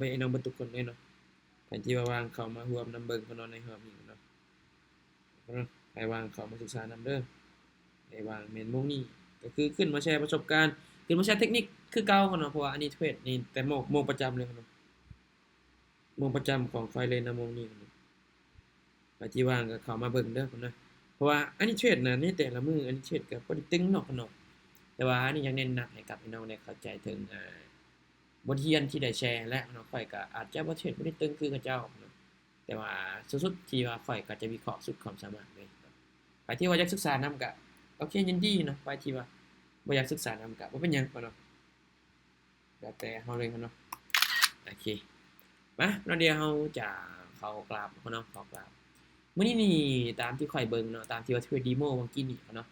ໄປໃຫ້ນ້ອງເບິດທຸກຄົນເລີຍເນາະ ໃຜທີ່ວ່າວ່າງເຂົ້າມາຮ່ວມນຳເບິ່ງເນາະ ໃນຮອບນີ້ເນາະ ໃຜວ່າງເຂົ້າມາສຶກສານຳເດີ. ໃຜວ່າງແມ່ນໂມງນີ້ ກໍຄືຂຶ້ນມາແຊປະສົບການ ຂຶ້ນມາແຊເຕັກນິກຄືເກົ່າເນາະ ເພາະວ່າອັນນີ້ເທຣດນີ້ແຕ່ໂມງ ໂມງປະຈຳເລີຍເນາະ ໂມງປະຈຳຂອງຂ້ອຍເລີຍນະ ໂມງນີ້ເນາະ. ໃຜທີ່ວ່າງກໍເຂົ້າມາເບິ່ງເດີເນາະ ເພາະວ່າອັນນີ້ເທຣດນະ ໃນແຕ່ລະມື້ ອັນນີ້ເທຣດກໍບໍ່ໄດ້ຕຶງເນາະເນາະ ແຕ່ວ່າອັນນີ້ຢາກເນັ້ນໜັກໃຫ້ກັບພີ່ນ້ອງໄດ້ເຂົ້າໃຈເຖິງ ອ່າ ບົດຮຽນທີ່ໄດ້ແຊແລ້ວເນາະ. ຂ້ອຍກໍອາດຈະບໍ່ເທຣດ ບໍ່ໄດ້ຕຶງຄືເຂົາເຈົ້າເນາະ ແຕ່ວ່າສຸດໆ ທີ່ວ່າຂ້ອຍກໍຈະວິເຄາະສຸດຄວາມສາມາດເລີຍເນາະ. ໃຜທີ່ວ່າຢາກສຶກສານຳກໍໂອເຄ ຍິນດີເນາະ ໃຜທີ່ວ່າບໍ່ຢາກສຶກສານຳກໍບໍ່ເປັນຫຍັງເນາະ ແລ້ວແຕ່ເຮົາເລີຍເນາະ. ໂອເຄ ມາເນາະ ດຽວເຮົາຈະເຂົ້າກຣາຟເນາະ ເຂົ້າກຣາຟ. ມື້ນີ້ນີ້ຕາມທີ່ຂ້ອຍເບິ່ງເນາະ ຕາມທີ່ວ່າເທຣດເດໂມຫວ່າງກີ້ນີ້ເນາະ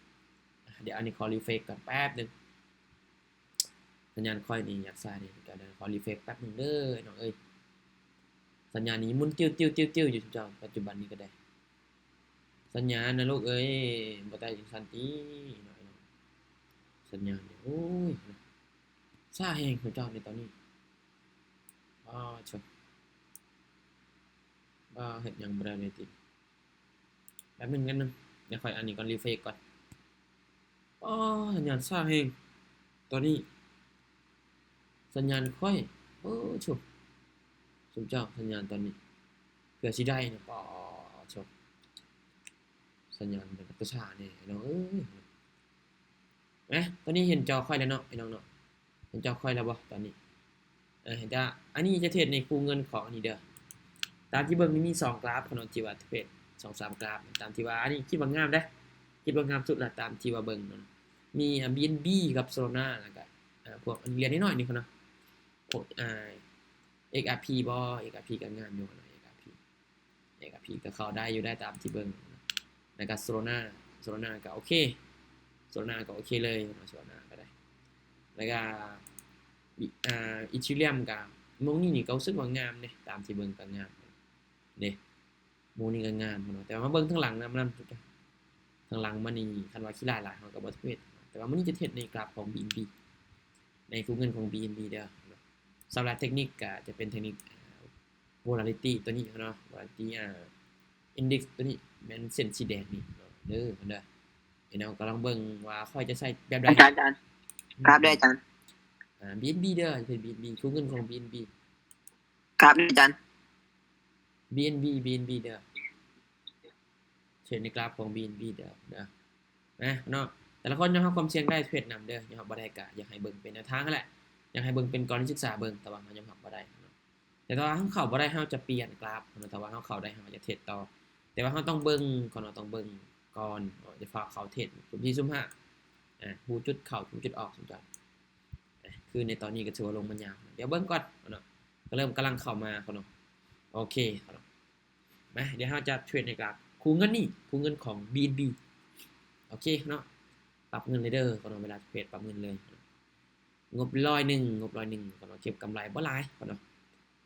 ດຽວອັນນີ້ຂໍຣີເຟຣຊກ່ອນແປັບໜຶ່ງ. ສັນຍານຂ້ອຍນີ້ຢາກຊ້າເດ ດຽວຂໍຣີເຟຣຊແປັບໜຶ່ງເດີນ້ອງເອີຍ. ສັນຍານນີ້ໝຸ່ນຕິວໆໆໆຢູ່ເຈົ້າ ປັດຈຸບັນນີ້ກໍໄດ້. ສັນຍານນະລູກເອີຍ ບໍ່ໄດ້ຈັ່ງຊັ້ນຕິນ້ອງ. ສັນຍານນີ້ ໂອ້ຍ ຊ້າແຮງເຈົ້າໃນຕອນນີ້. ອ້າ ໂທ້ ບໍ່ເຮັດຫຍັງບໍ່ໄດ້ເລີຍຕິ. ແປັບໜຶ່ງ ແປັບໜຶ່ງ ດຽວຂ້ອຍອັນນີ້ກ່ອນ ຣີເຟຣຊກ່ອນ. ອໍ ສັນຍານຊ້າແຮງຕອນນີ້ ສັນຍານຂ້ອຍ. ໂອ້ ໂທ້ ສົມເຈົ້າ ສັນຍານຕອນນີ້ ເພື່ອຊິໄດ້ນະ. ປາໂທ້ ສັນຍານເປັນຕາຊ້າແດ່ນ້ອງເອີຍ. ນະ ຕອນນີ້ເຫັນຈໍຂ້ອຍແລ້ວເນາະ ພີ່ນ້ອງເນາະ. ເຫັນຈໍຂ້ອຍແລ້ວບໍ່ຕອນນີ້? ເອີ ເຫັນຈະ ອັນນີ້ຈະເທຣດໃນຄູ່ເງິນຂອງອັນນີ້ເດີ. ຕາມທີ່ເບິ່ງນີ້ມີສອງກຣາຟເນາະ ທີ່ວ່າເທຣດສອງສາມກຣາຟ ຕາມທີ່ວ່າ ອັນນີ້ຄິດວ່າງາມເດ້ ຄິດວ່າງາມສຸດລະ ຕາມທີ່ວ່າເບິ່ງເນາະ. ມີ ອາ ບີເອັນບີ ກັບ ໂຊລານາ ແລ້ວກະ ອາ ພວກອັນຫຼຽນນ້ອຍໆນີ້ເນາະ ພວກ ອາ ເອັກອາພີ ບໍ່ ເອັກອາພີ ກໍງາມຢູ່ເນາະ ເອັກອາພີ ເອັກອາພີ ກໍເຂົ້າໄດ້ຢູ່ໄດ໋ ຕາມທີ່ເບິ່ງ. ແລ້ວກໍໂຊລານາ ໂຊລານາກໍໂອເຄ ໂຊລານາກໍໂອເຄເລີຍເນາະ ໂຊລານາກໍໄດ້. ແລ້ວກໍ ອາ ອີເທີຣຽມກໍ ໂມງນີ້ນີ້ກໍຮູ້ສຶກວ່າງາມເດ້ ຕາມທີ່ເບິ່ງກໍງາມເດ້ ໂມງນີ້ກໍງາມເນາະ. ແຕ່ວ່າມາເບິ່ງທາງຫຼັງນຳ ທາງຫຼັງມັນນີ້ ຄັນວ່າຂີ້ລ້າຍຫຼາຍ ເຮົາກໍບໍ່ເທຣດ. ແຕ່ວ່າມື້ນີ້ຈະເທຣດໃນກຣາຟຂອງ ບີເອັນບີ ໃນຄູ່ເງິນຂອງ ບີເອັນບີ ເດີ. ສຳລັບເທັກນິກກໍຈະເປັນເທັກນິກ volatility ຕົວນີ້ເນາະ volatility ອ່າ index ຕົວນີ້ແມ່ນເສັ້ນສີແດງນີ້ເນາະ ເດີ ເດີ. ໃຫ້ນ້ອງກໍລອງເບິ່ງວ່າຂ້ອຍຈະໃຊ້ແບບໃດ. ອາຈານ ອາຈານ ອືມ ກຣາຟເດີອາຈານ. ອ່າ ບີເອັນບີ ເດີ ເປັນ ບີເອັນບີ ຄູ່ເງິນຂອງ ບີເອັນບີ ກຣາຟເດີອາຈານ. ບີເອັນບີ ບີເອັນບີ ເດີ ເທຣດໃນກຣາຟຂອງ ບີເອັນບີ ເດີ ເດີ. ນະເນາະ ແຕ່ລະຄົນຍອມຮັບຄວາມສ່ຽງໄດ້ ເທຣດນຳເດີ ຍອມຮັບບໍ່ໄດ້ກະຢາກໃຫ້ເບິ່ງເປັນແນວທາງຫັ້ນແຫຼະ ຢາກໃຫ້ເບິ່ງເປັນກໍລະນີສຶກສາເບິ່ງ ແຕ່ວ່າເຮົາຍອມຮັບບໍ່ໄດ້ເນາະ. ແຕ່ຖ້າວ່າເຮົາເຂົ້າບໍ່ໄດ້ ເຮົາຈະປ່ຽນກຣາຟເນາະ ຖ້າວ່າເຮົາເຂົ້າໄດ້ ເຮົາກໍຈະເທຣດຕໍ່ ແຕ່ວ່າເຮົາຕ້ອງເບິ່ງກ່ອນເນາະ ຕ້ອງເບິ່ງກ່ອນເນາະ ຢ່າຟ້າວເຂົ້າເທຣດ ສຸມສີ່ ສຸມຫ້າ ອາ ຮູ້ຈຸດເຂົ້າ ຮູ້ຈຸດອອກ ສົນໃຈ. ຄືໃນຕອນນີ້ກໍຖືວ່າລົງມາຍາວ ດຽວເບິ່ງກ່ອນເນາະ ກໍເລີ່ມກຳລັງເຂົ້າມາເນາະ. ໂອເຄເນາະ ມາ ດຽວເຮົາຈະເທຣດໃນການຄູ່ເງິນນີ້ ຄູ່ເງິນຂອງ ບີເອັນບີ ໂອເຄເນາະ. ປັບເງິນເລີຍເດີເນາະ ເວລາເທຣດປັບເງິນເລີຍ. ງົບຮ້ອຍໜຶ່ງ ງົບຮ້ອຍໜຶ່ງເນາະ ເກັບກຳໄລບໍ່ຫຼາຍເນາະ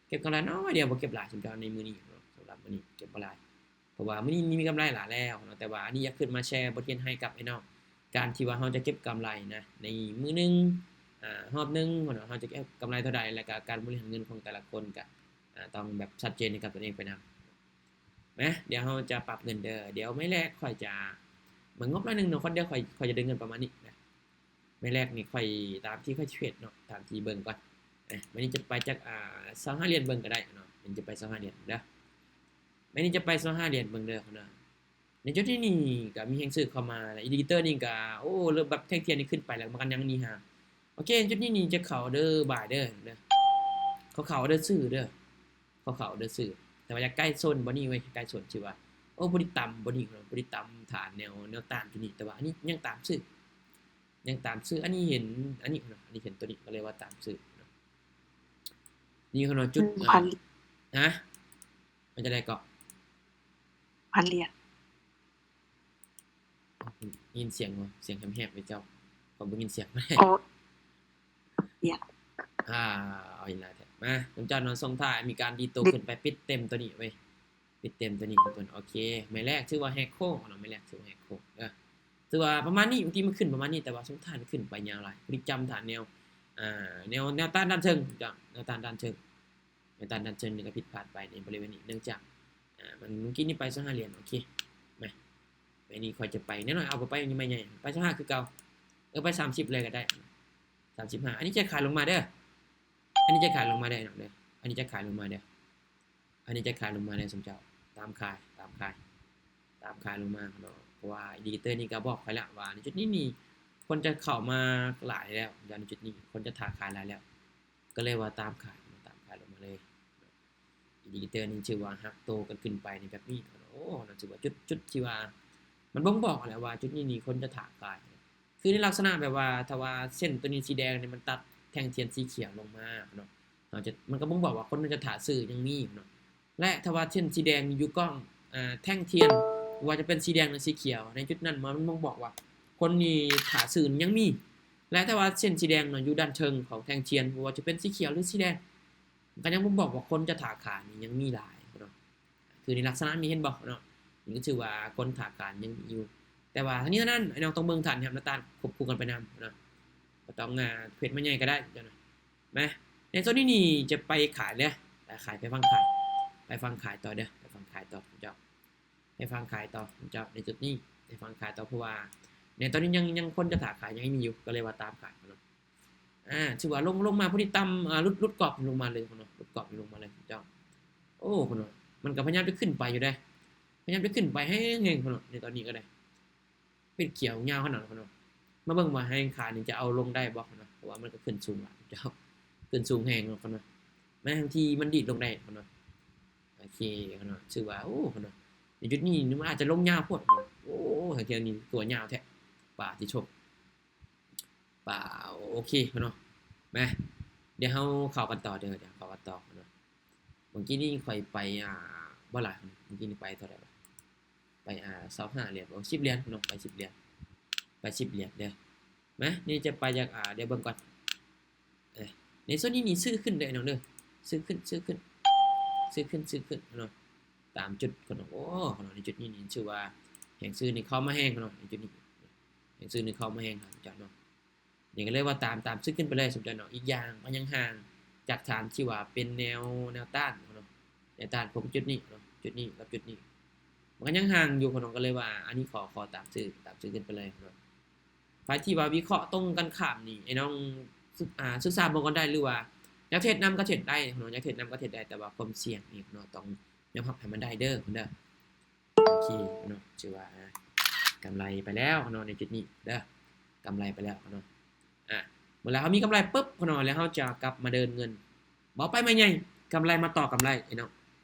ເກັບກຳໄລນ້ອຍດຽວ ບໍ່ເກັບຫຼາຍ ສຳລັບໃນມື້ນີ້ເນາະ ສຳລັບມື້ນີ້ເກັບບໍ່ຫຼາຍ ເພາະວ່າມື້ນີ້ມີກຳໄລຫຼາຍແລ້ວເນາະ. ແຕ່ວ່າອັນນີ້ຢາກຂຶ້ນມາແຊບົດຮຽນໃຫ້ກັບໄອ້ນ້ອງ ການທີ່ວ່າເຮົາຈະເກັບກຳໄລນະ ໃນມື້ໜຶ່ງ ອາ ຮອບໜຶ່ງເນາະ ເຮົາຈະເກັບກຳໄລເທົ່າໃດ ແລ້ວກະການບໍລິຫານເງິນຂອງແຕ່ລະຄົນກະ ອາ ຕ້ອງແບບຊັດເຈນໃຫ້ກັບຕົນເອງໄປນຳ. ມາ ດຽວເຮົາຈະປັບເງິນເດີ ດຽວໄມ້ແລກຂ້ອຍຈະ ມັນງົບໜ້ອຍໜຶ່ງເນາະ ຄົນດຽວຂ້ອຍ ຂ້ອຍຈະດຶງເງິນປະມານນີ້ນະ. ໄມ້ແລກນີ້ຂ້ອຍ ຕາມທີ່ຂ້ອຍເທຣດເນາະ ຕາມທີ່ເບິ່ງກ່ອນ. ອາ ໄມ້ນີ້ຈະໄປຈັກ ອາ ຊາວຫ້າຫຼຽນເບິ່ງກໍໄດ້ເນາະ ມັນຈະໄປຊາວຫ້າຫຼຽນເດີ ໄມ້ນີ້ຈະໄປຊາວຫ້າຫຼຽນເບິ່ງເດີເນາະ. ໃນຈຸດນີ້ນີ້ກໍມີແຮງຊື້ເຂົ້າມາ ແລະ ອິນດິເຄເຕີນີ້ກໍ ໂອ້ ເລີ່ມແບບແທ່ງທຽນນີ້ຂຶ້ນໄປແລ້ວ ມັນກໍຍັງນີ້ຫາ. ໂອເຄ ຈຸດນີ້ນີ້ຈະເຂົ້າເດີ ບາຍເດີ ເດີ ເຂົ້າໆເດີ ຊື້ເດີ ເຂົ້າໆເດີ ຊື້. ແຕ່ວ່າຢາກໃກ້ໂຊນບ່ອນນີ້ເວີຍ ໃກ້ໂຊນທີ່ວ່າ ໂອ້ ບໍ່ໄດ້ຕຳບ່ອນນີ້ເນາະ ບໍ່ໄດ້ຕຳຖານແນວ ແນວຕ້ານຈຸດນີ້ ແຕ່ວ່າອັນນີ້ຍັງຕາມຊື້ ຍັງຕາມຊື້. ອັນນີ້ເຫັນ ອັນນີ້ເນາະ ອັນນີ້ເຫັນຕົວນີ້ກໍເລີຍວ່າຕາມຊື້ເນາະ. ນີ້ເນາະ ຈຸດ ອືມ ອ່າ ພັນ ຮະ ມັນຈະໄດ້ເກາະ ພັນຫຼຽນ. ຍິນສຽງບໍ່? ສຽງແຫບໆເລີຍເຈົ້າ. ຂ້ອຍບໍ່ຍິນສຽງ. ໂອ້ ເອີຍ ອ່າ ເອົາອີກແລ້ວແທ້. ມາ ນ້ອງຈອນເນາະ ສົ່ງທ້າຍ ມີການດີດໂຕຂຶ້ນໄປ ປິດເຕັມຕົວນີ້ເວີຍ ປິດເຕັມຕົວນີ້ເພິ່ນ. ໂອເຄ ໄມ້ແລກຖືວ່າແຫກໂຄ້ງເນາະ ໄມ້ແລກຖືວ່າແຫກໂຄ້ງເດີ. ຖືວ່າປະມານນີ້ ບາງທີມັນຂຶ້ນປະມານນີ້ ແຕ່ວ່າສົງທ້າຍມັນຂຶ້ນໄປຍາວຫຼາຍ ບໍ່ໄດ້ຈຳຖານແນວ ອ່າ ແນວ ແນວຕ້ານດ້ານເທິງ ແນວ ແນວຕ້ານດ້ານເທິງ. ແນວຕ້ານດ້ານເທິງນີ້ກໍຜິດພາດໄປໃນບໍລິເວນນີ້ ເນື່ອງຈາກ ອາ ມັນ ເມື່ອກີ້ນີ້ໄປຊາວຫ້າຫຼຽນ. ໂອເຄ ມາ ໄປນີ້ຂ້ອຍຈະໄປ ແນ່ນອນເອົາໄປ ໄປໃໝ່ໃຫຍ່ ໄປຊາວຫ້າຄືເກົ່າ ເອີ ໄປສາມສິບເລີຍກໍໄດ້ ສາມສິບຫ້າ. ອັນນີ້ຈະຂາຍລົງມາເດີ ອັນນີ້ຈະຂາຍລົງມາເດີນ້ອງເດີ ອັນນີ້ຈະຂາຍລົງມາເດີ ອັນນີ້ຈະຂາຍລົງມາເດີ ສົມເຈົ້າ ຕາມຂາຍ ຕາມຂາຍ ຕາມຂາຍລົງມາເນາະ. ເພາະວ່າອິນດິເຄເຕີນີ້ກໍບອກຂ້ອຍແລ້ວວ່າ ໃນຈຸດນີ້ນີ້ຄົນຈະເຂົ້າມາຫຼາຍແລ້ວ ໃນຈຸດນີ້ຄົນຈະຖ້າຂາຍຫຼາຍແລ້ວ ກໍເລີຍວ່າຕາມຂາຍ ຕາມຂາຍລົງມາເລີຍ. ອິນດິເຄເຕີນີ້ຖືວ່າຫັກໂຕກັນຂຶ້ນໄປໃນແບບນີ້ ໂອ້ ຖືວ່າຈຸດ ຈຸດທີ່ວ່າມັນບົ່ງບອກແຫຼະວ່າຈຸດນີ້ນີ້ຄົນຈະຖ້າຂາຍ. ຄືໃນລັກສະນະແບບວ່າ ຖ້າວ່າເສັ້ນໂຕນີ້ສີແດງນີ້ມັນຕັດແທ່ງທຽນສີຂຽວລົງມາເນາະ ເຮົາຈະ ມັນກໍບົ່ງບອກວ່າຄົນຈະຖ້າຊື້ຍັງມີເນາະ. ແລະ ຖ້າວ່າເສັ້ນສີແດງຢູ່ກ້ອງ ອາ ແທ່ງທຽນ ບໍ່ວ່າຈະເປັນສີແດງ ຫຼື ສີຂຽວ ໃນຈຸດນັ້ນມັນບົ່ງບອກວ່າຄົນນີ້ຖ້າຊື້ຍັງມີ. ແລະ ຖ້າວ່າເສັ້ນສີແດງເນາະ ຢູ່ດ້ານເທິງຂອງແທ່ງທຽນ ບໍ່ວ່າຈະເປັນສີຂຽວ ຫຼື ສີແດງ ມັນກໍຍັງບົ່ງບອກວ່າຄົນຈະຖ້າຂາຍນີ້ຍັງມີຫຼາຍເນາະ. ຄືໃນລັກສະນະນີ້ເຫັນບໍ່ເນາະ ນີ້ກໍຖືວ່າຄົນຖ້າຂາຍຍັງມີຢູ່. ແຕ່ວ່າທັງນີ້ທັງນັ້ນ ອ້າຍນ້ອງຕ້ອງເບິ່ງຖານແນວຕ້ານຄວບຄູ່ກັນໄປນຳເນາະ ບໍ່ຕ້ອງ ອາ ເຮັດມາໃຫຍ່ກໍໄດ້ເຈົ້ານະ. ມາ ໃນໂຊນນີ້ນີ້ຈະໄປຂາຍເດີ ໄປຂາຍ ໄປຝັ່ງຂາຍ ໄປຝັ່ງຂາຍຕໍ່ເດີ ໄປຝັ່ງຂາຍຕໍ່ເຈົ້າ ໄປຝັ່ງຂາຍຕໍ່ເຈົ້າ ໃນຈຸດນີ້ ໄປຝັ່ງຂາຍຕໍ່ ເພາະວ່າໃນຕອນນີ້ຍັງ ຍັງຄົນຈະຖ້າຂາຍຍັງມີຢູ່ ກໍເລີຍວ່າຕາມຂາຍເນາະ. ອາ ຖືວ່າລົງ ລົງມາພໍດີຕ່ຳ ອາ ຫຼຸດ ຫຼຸດກອບລົງມາເລີຍເນາະ ຫຼຸດກອບລົງມາເລີຍເຈົ້າ. ໂອ້ ເນາະ ມັນກໍພະຍາຍາມຈະຂຶ້ນໄປຢູ່ເດ້ ພະຍາຍາມຈະຂຶ້ນໄປແຮງໆເນາະ ໃນຕອນນີ້ກໍໄດ້ ເປັນຂຽວຍາວຂະໜາດເນາະ. ມາເບິ່ງວ່າແຮງຂາຍນີ້ຈະເອົາລົງໄດ້ບໍ່ເນາະ ເພາະວ່າມັນກໍຂຶ້ນສູງຫຼາຍເຈົ້າ ຂຶ້ນສູງແຮງເນາະເນາະ. ໃນທາງທີ່ມັນດີດລົງໄດ້ເນາະ. ໂອເຄເນາະ ຖືວ່າ ໂອ້ ເນາະ ໃນຈຸດນີ້ມັນອາດຈະລົງຍາວໂພດເນາະ. ໂອ້ ທາງທີ່ນີ້ຕົວຍາວແທ້ ປາຕິໂທ ປາ ໂອເຄເນາະ. ມາ ດຽວເຮົາເຂົ້າກັນຕໍ່ເດີ ດຽວເຮົາເຂົ້າກັນຕໍ່ເນາະ. ເມື່ອກີ້ນີ້ຂ້ອຍໄປ ອາ ບໍ່ຫຼາຍ ເມື່ອກີ້ນີ້ໄປເທົ່າໃດວະ ໄປ ອາ ຊາວຫ້າຫຼຽນ ໂອ້ ສິບຫຼຽນເນາະ ໄປສິບຫຼຽນ ໄປສິບຫຼຽນເດີ. ມາ ນີ້ຈະໄປຈາກ ອາ ດຽວເບິ່ງກ່ອນ ເອີ ໃນໂຊນນີ້ນີ້ຊື້ຂຶ້ນເດີນ້ອງເດີ ຊື້ຂຶ້ນ ຊື້ຂຶ້ນ ຊື້ຂຶ້ນ ຊື້ຂຶ້ນເນາະ ຕາມຈຸດເນາະ. ໂອ້ ເນາະ ໃນຈຸດນີ້ນີ້ຖືວ່າແຮງຊື້ນີ້ເຂົ້າມາແຮງເນາະ ໃນຈຸດນີ້ແຮງຊື້ນີ້ເຂົ້າມາແຮງເນາະ ນີ້ກໍເລີຍວ່າຕາມ ຕາມຊື້ຂຶ້ນໄປເລີຍສົມເຈົ້າເນາະ. ອີກຢ່າງມັນຍັງຫ່າງຈາກຖານທີ່ວ່າເປັນແນວ ແນວຕ້ານເນາະ ແນວຕ້ານຂອງຈຸດນີ້ເນາະ ຈຸດນີ້ກັບຈຸດນີ້ ມັນກໍຍັງຫ່າງຢູ່ເນາະ ກໍເລີຍວ່າອັນນີ້ຂໍ ຂໍຕາມຊື້ ຕາມຊື້ຂຶ້ນໄປເລີຍເນາະ. ຝ່າຍທີ່ວ່າວິເຄາະຕົງກັນຂ້າມນີ້ ໄອ້ນ້ອງສຶກ ອາ ສຶກສາເບິ່ງກ່ອນໄດ້ ຫຼືວ່າຢາກເທຣດນຳກໍເທຣດໄດ້ເນາະ ຢາກເທຣດນຳກໍເທຣດໄດ້ ແຕ່ວ່າຄວາມສ່ຽງນີ້ເນາະ ຕ້ອງຍອມຮັບໃຫ້ມັນໄດ້ເດີເນາະ. ໂອເຄເນາະ ຖືວ່າ ອາ ກຳໄລໄປແລ້ວເນາະ ໃນຈຸດນີ້ເດີ ກຳໄລໄປແລ້ວເນາະ. ອາ ເມື່ອເຮົາມີກຳໄລປຶບເນາະ ແລ້ວເຮົາຈະກັບມາເດີນເງິນ ບໍ່ໄປໃໝ່ໃຫຍ່ ກຳໄລມາຕໍ່ກຳໄລເນາະ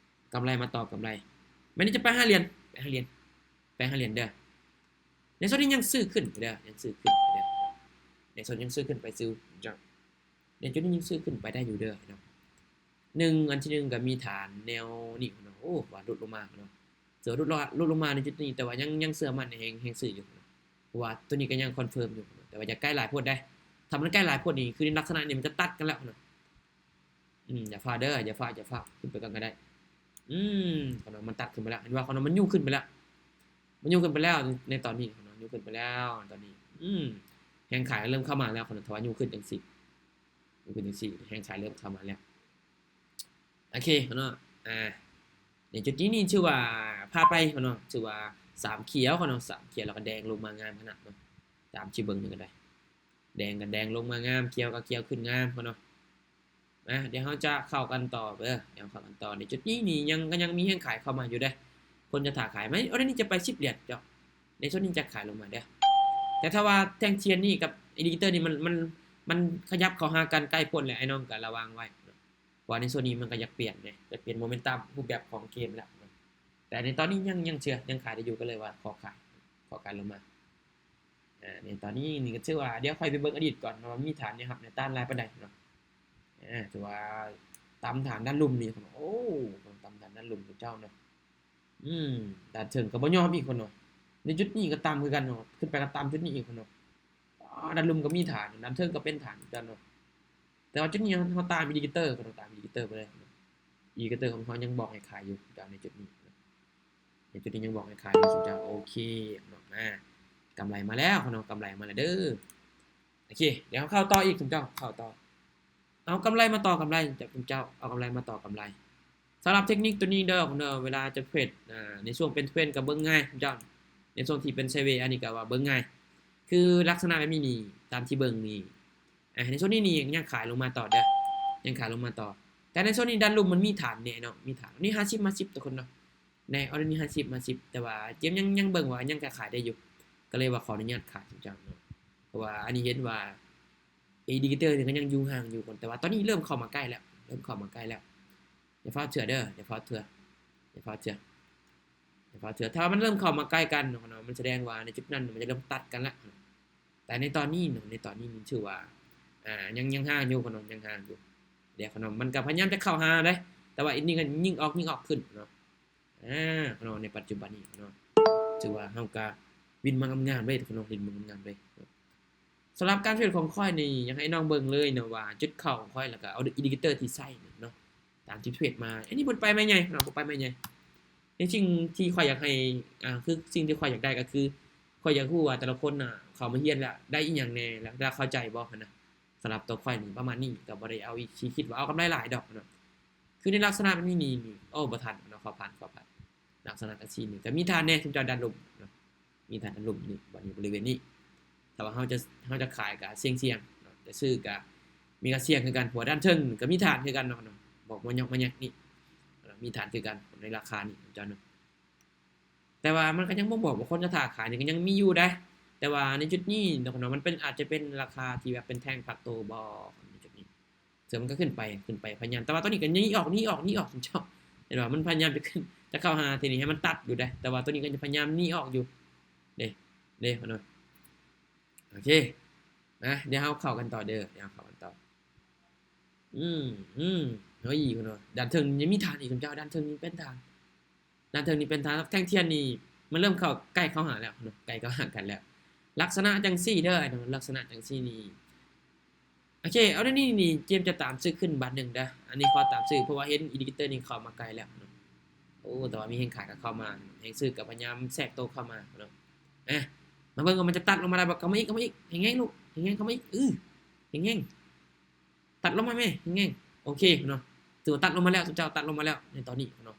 ກຳໄລມາຕໍ່ກຳໄລ. ແມ່ນຈະໄປຫ້າຫຼຽນ ໄປຫ້າຫຼຽນ ໄປຫ້າຫຼຽນເດີ. ໃນໂຊນນີ້ຍັງຊື້ຂຶ້ນເດີ ຍັງຊື້ຂຶ້ນເດີ ໃນໂຊນຍັງຊື້ຂຶ້ນໄປ ຊື້ເຈົ້າ ໃນຈຸດນີ້ຍັງຊື້ຂຶ້ນໄປໄດ້ຢູ່ເດີເນາະ. ໜຶ່ງ ອັນທີໜຶ່ງກໍມີຖານແນວນີ້ເນາະ ໂອ້ ວ່າຫຼຸດລົງມາເນາະ ເສືອຫຼຸດລົງ ຫຼຸດລົງມາໃນຈຸດນີ້ ແຕ່ວ່າຍັງ ຍັງເຊື່ອໝັ້ນໃນແຮງ ແຮງຊື້ຢູ່ເນາະ ເພາະວ່າໂຕນີ້ກໍຍັງຄອນເຟີມຢູ່ເນາະ ແຕ່ວ່າຢ່າໃກ້ຫຼາຍໂພດເດ້. ຖ້າມັນໃກ້ຫຼາຍໂພດນີ້ ຄືໃນລັກສະນະນີ້ມັນຈະຕັດກັນແລ້ວເນາະ. ອືມ ຢ່າຟ້າວເດີ ຢ່າຟ້າວ ຢ່າຟ້າວ ຂຶ້ນໄປກ່ອນກໍໄດ້. ອືມ ເນາະ ມັນຕັດຂຶ້ນໄປແລ້ວ ເຫັນບໍ່ເນາະ ມັນຍູ້ຂຶ້ນໄປແລ້ວ ມັນຍູ້ຂຶ້ນໄປແລ້ວໃນຕອນນີ້ເນາະ ຍູ້ຂຶ້ນໄປແລ້ວຕອນນີ້. ອືມ ແຮງຂາຍເລີ່ມເຂົ້າມາແລ້ວເນາະ ຖ້າວ່າຍູ້ຂຶ້ນຈັ່ງຊີ້ ນີ້ເປັນຈັ່ງຊີ້ ແຮງຂາຍເລີ່ມເຂົ້າມາແລ້ວ. ໂອເຄເນາະ ອາ ໃນຈຸດນີ້ນີ້ຖືວ່າພາດໄປເນາະ ຖືວ່າສາມຂຽວເນາະ ສາມຂຽວ ແລ້ວກໍແດງລົງມາງາມຂະໜາດເນາະ. ຕາມທີ່ເບິ່ງນີ້ກໍໄດ້ ແດງກໍແດງລົງມາງາມ ຂຽວກໍຂຽວຂຶ້ນງາມເນາະ. ອາ ດຽວເຮົາຈະເຂົ້າກັນຕໍ່ເດີ ດຽວເຂົ້າກັນຕໍ່. ໃນຈຸດນີ້ນີ້ຍັງ ກໍຍັງມີແຮງຂາຍເຂົ້າມາຢູ່ເດ້ ຄົນຈະຖ້າຂາຍໄໝ ໂອ້ ດຽວນີ້ຈະໄປສິບຫຼຽນເຈົ້າ ໃນໂຊນນີ້ຈະຂາຍລົງມາເດີ. ແຕ່ຖ້າວ່າແທ່ງທຽນນີ້ກັບອິນດິເຄເຕີນີ້ ມັນ ມັນ ມັນຂະຫຍັບເຂົ້າຫາກັນໃກ້ໂພດແລ້ວ ອ້າຍນ້ອງກໍລະວັງໄວ້ເນາະ ເພາະວ່າໃນໂຊນນີ້ມັນກໍຢາກປ່ຽນເດ້ ຢາກປ່ຽນໂມເມັນຕັມຮູບແບບຂອງເກມແລ້ວເນາະ. ແຕ່ໃນຕອນນີ້ຍັງ ຍັງເຊື່ອ ຍັງຂາຍໄດ້ຢູ່ ກໍເລີຍວ່າຂໍຂາຍ ຂໍຂາຍລົງມາ. ອາ ໃນຕອນນີ້ນີ້ກໍຖືວ່າ ດຽວຂ້ອຍໄປເບິ່ງອະດີດກ່ອນເນາະ ວ່າມີຖານແນວຮັບແນວຕ້ານຫຼາຍປານໃດເນາະ. ອາ ຖືວ່າຕຳຖານດ້ານລຸ່ມນີ້ ໂອ້ ຕຳຖານດ້ານລຸ່ມຂອງເຈົ້າເນາະ. ອືມ ດ້ານເທິງກໍບໍ່ຍອມອີກເນາະ ໃນຈຸດນີ້ກໍຕຳຄືກັນເນາະ ຂຶ້ນໄປກໍຕຳຈຸດນີ້ອີກເນາະ. ອາ ດ້ານລຸ່ມກໍມີຖານ ດ້ານເທິງກໍເປັນຖານຄືກັນເນາະ. ແຕ່ວ່າຈຸດນີ້ເຮົາ ເຮົາຕາມອິນດິເຄເຕີເນາະ ຕາມອິນດິເຄເຕີໄປເລີຍເນາະ. ອິນດິເຄເຕີຂອງເຮົາຍັງບອກໃຫ້ຂາຍຢູ່ເຈົ້າ ໃນຈຸດນີ້ເນາະ ໃນຈຸດນີ້ຍັງບອກໃຫ້ຂາຍຢູ່ເຈົ້າ. ໂອເຄເນາະ ອາ ກຳໄລມາແລ້ວເນາະ ກຳໄລມາແລ້ວເດີ. ໂອເຄ ດຽວເຮົາເຂົ້າຕໍ່ອີກເຈົ້າ ເຂົ້າຕໍ່ ເອົາກຳໄລມາຕໍ່ກຳໄລ ເຈົ້າ ເຈົ້າ ເອົາກຳໄລມາຕໍ່ກຳໄລ. ສຳລັບເທັກນິກໂຕນີ້ເດີ ເວລາຈະເທຣດ ອາ ໃນຊ່ວງເປັນເທຣນກໍເບິ່ງງ່າຍເຈົ້າ ໃນຊ່ວງທີ່ເປັນໄຊເວ ອັນນີ້ກໍວ່າເບິ່ງງ່າຍ ຄືລັກສະນະແບບນີ້ນີ້ ຕາມທີ່ເບິ່ງນີ້ ອາ ໃນໂຊນນີ້ນີ້ຍັງຂາຍລົງມາຕໍ່ເດີ ຍັງຂາຍລົງມາຕໍ່ ແຕ່ໃນໂຊນນີ້ດ້ານລຸ່ມມັນມີຖານແນ່ເນາະ ມີຖານ ນີ້ຫ້າສິບມາສິບທຸກຄົນເນາະ ໃນອອເດີນີ້ຫ້າສິບມາສິບ ແຕ່ວ່າເຈມຍັງ ຍັງເບິ່ງວ່າຍັງຂາຍໄດ້ຢູ່ ກໍເລີຍວ່າຂໍອະນຸຍາດຂາຍເຈົ້າເນາະ ເພາະວ່າອັນນີ້ເຫັນວ່າ ອິນດິເຄເຕີນີ້ກໍຍັງຢູ່ຫ່າງຢູ່ ແຕ່ວ່າຕອນນີ້ເລີ່ມເຂົ້າມາໃກ້ແລ້ວ ເລີ່ມເຂົ້າມາໃກ້ແລ້ວ ຢ່າຟ້າວເຊື່ອເດີ ຢ່າຟ້າວເຊື່ອ ຢ່າຟ້າວເຊື່ອ ຢ່າຟ້າວເຊື່ອ ຖ້າມັນເລີ່ມເຂົ້າມາໃກ້ກັນເນາະ ມັນສະແດງວ່າໃນຈຸດນັ້ນມັນຈະເລີ່ມຕັດກັນລະ ແຕ່ໃນຕອນນີ້ເນາະ ໃນຕອນນີ້ນີ້ຖືວ່າ ອາ ຍັງ ຍັງຫ່າງຢູ່ເນາະ ຍັງຫ່າງຢູ່ ດຽວເນາະ ມັນກໍພະຍາຍາມຈະເຂົ້າຫາເດ້ ແຕ່ວ່າອັນນີ້ກໍຍິງອອກ ຍິງອອກຂຶ້ນເນາະ ອາ ເນາະ ໃນປັດຈຸບັນນີ້ເນາະ ຖືວ່າເຮົາກໍວິນມາງາມໆເລີຍເນາະ ວິນມາງາມໆເລີຍ. ສຳລັບການເທຣດຂອງຂ້ອຍນີ້ ຢາກໃຫ້ນ້ອງເບິ່ງເລີຍເນາະວ່າຈຸດເຂົ້າຂອງຂ້ອຍ ແລ້ວກໍເອົາອິນດິເຄເຕີທີ່ໃຊ້ເນາະ ຕາມທີ່ເທຣດມາ ອັນນີ້ບໍ່ໄປໄມ້ໃຫຍ່ເນາະ ບໍ່ໄປໄມ້ໃຫຍ່. ໃນສິ່ງທີ່ຂ້ອຍຢາກໃຫ້ ອາ ຄືສິ່ງທີ່ຂ້ອຍຢາກໄດ້ກໍຄື ຂ້ອຍຢາກຮູ້ວ່າແຕ່ລະຄົນນະເຂົ້າມາຮຽນແລ້ວໄດ້ອີ່ຫຍັງແດ່ ແລ້ວເຂົ້າໃຈບໍ່ຫັ້ນນະ. ສຳລັບຕົວຂ້ອຍນີ້ປະມານນີ້ ກໍບໍ່ໄດ້ເອົາ ທີ່ຄິດວ່າເອົາກຳໄລຫຼາຍດອກເນາະ ຄືໃນລັກສະນະແບບນີ້ນີ້ ໂອ້ ບໍ່ທັນເນາະ ຂໍຜ່ານ ຂໍຜ່ານ. ລັກສະນະຈັ່ງຊີ້ນີ້ກໍມີທ່າແນ່ ຊຸມເຈົ້າ ດ້ານລຸ່ມເນາະ ມີທ່າດ້ານລຸ່ມນີ້ ບັດນີ້ບໍລິເວນນີ້ ຖ້າວ່າເຮົາຈະ ເຮົາຈະຂາຍກໍສ່ຽງໆເນາະ ຈະຊື້ກໍມີການສ່ຽງຄືກັນ ເພາະວ່າດ້ານເທິງກໍມີທ່າຄືກັນເນາະ ບອກມາຍອກມາແຍກນີ້ ມີທ່ານຄືກັນໃນລາຄານີ້ເຈົ້າເນາະ ແຕ່ວ່າມັນກໍຍັງບໍ່ບອກວ່າຄົນຈະຖ້າຂາຍນີ້ກໍຍັງມີຢູ່ໄດ໋ ແຕ່ວ່າໃນຈຸດນີ້ເນາະ ມັນເປັນ ອາດຈະເປັນລາຄາທີ່ແບບເປັນແທ່ງພັກໂຕບໍ່ ໃນຈຸດນີ້ ເຊິ່ງມັນກໍຂຶ້ນໄປ ຂຶ້ນໄປພະຍາຍາມ ແຕ່ວ່າຕອນນີ້ກໍໜີອອກ ໜີອອກ ໜີອອກ ເຈົ້າ ເຫັນບໍ່ ມັນພະຍາຍາມຈະຂຶ້ນ ຈະເຂົ້າຫາທີ່ນີ້ໃຫ້ມັນຕັດຢູ່ໄດ໋ ແຕ່ວ່າຕອນນີ້ກໍຈະພະຍາຍາມໜີອອກຢູ່ເດ້ ເດ້ເນາະ ໂອເຄ ມາ ດຽວເຮົາເຂົ້າກັນຕໍ່ເດີ ດຽວເຮົາເຂົ້າກັນຕໍ່ ອືມ ອືມ ໂອ້ຍ ເນາະ ດ້ານເທິງຍັງມີຖານອີກ ເຈົ້າ ດ້ານເທິງຍັງເປັນຖານ ດ້ານເທິງນີ້ເປັນຖານ ແທ່ງທຽນນີ້ ມັນເລີ່ມເຂົ້າ ໃກ້ເຂົ້າຫາແລ້ວເນາະ ໃກ້ເຂົ້າຫາກັນແລ້ວ ລັກສະນະຈັ່ງຊີ້ເດີ ລັກສະນະຈັ່ງຊີ້ນີ້ ໂອເຄ ເອົາ ດຽວນີ້ນີ້ ເຈມຈະຕາມຊື້ຂຶ້ນບາດໜຶ່ງເດີ ອັນນີ້ຂໍຕາມຊື້ ເພາະວ່າເຫັນອິນດິເຄເຕີນີ້ເຂົ້າມາໃກ້ແລ້ວເນາະ ໂອ້ ແຕ່ວ່າມີແຮງຂາຍກໍເຂົ້າມາ ແຮງຊື້ກໍພະຍາຍາມແຊກໂຕເຂົ້າມາເນາະ ອາ ມາເບິ່ງວ່າມັນຈະຕັດລົງມາໄດ້ບໍ່ ເຂົ້າມາອີກ ເຂົ້າມາອີກ ແຮງໆ ລູກ ແຮງໆ ເຂົ້າມາອີກ ອື ແຮງໆ ຕັດລົງມາແມ່ ແຮງໆ ໂອເຄເນາະ ຖືວ່າຕັດລົງມາແລ້ວ ເຈົ້າ ຕັດລົງມາແລ້ວໃນຕອນນີ້ເນາະ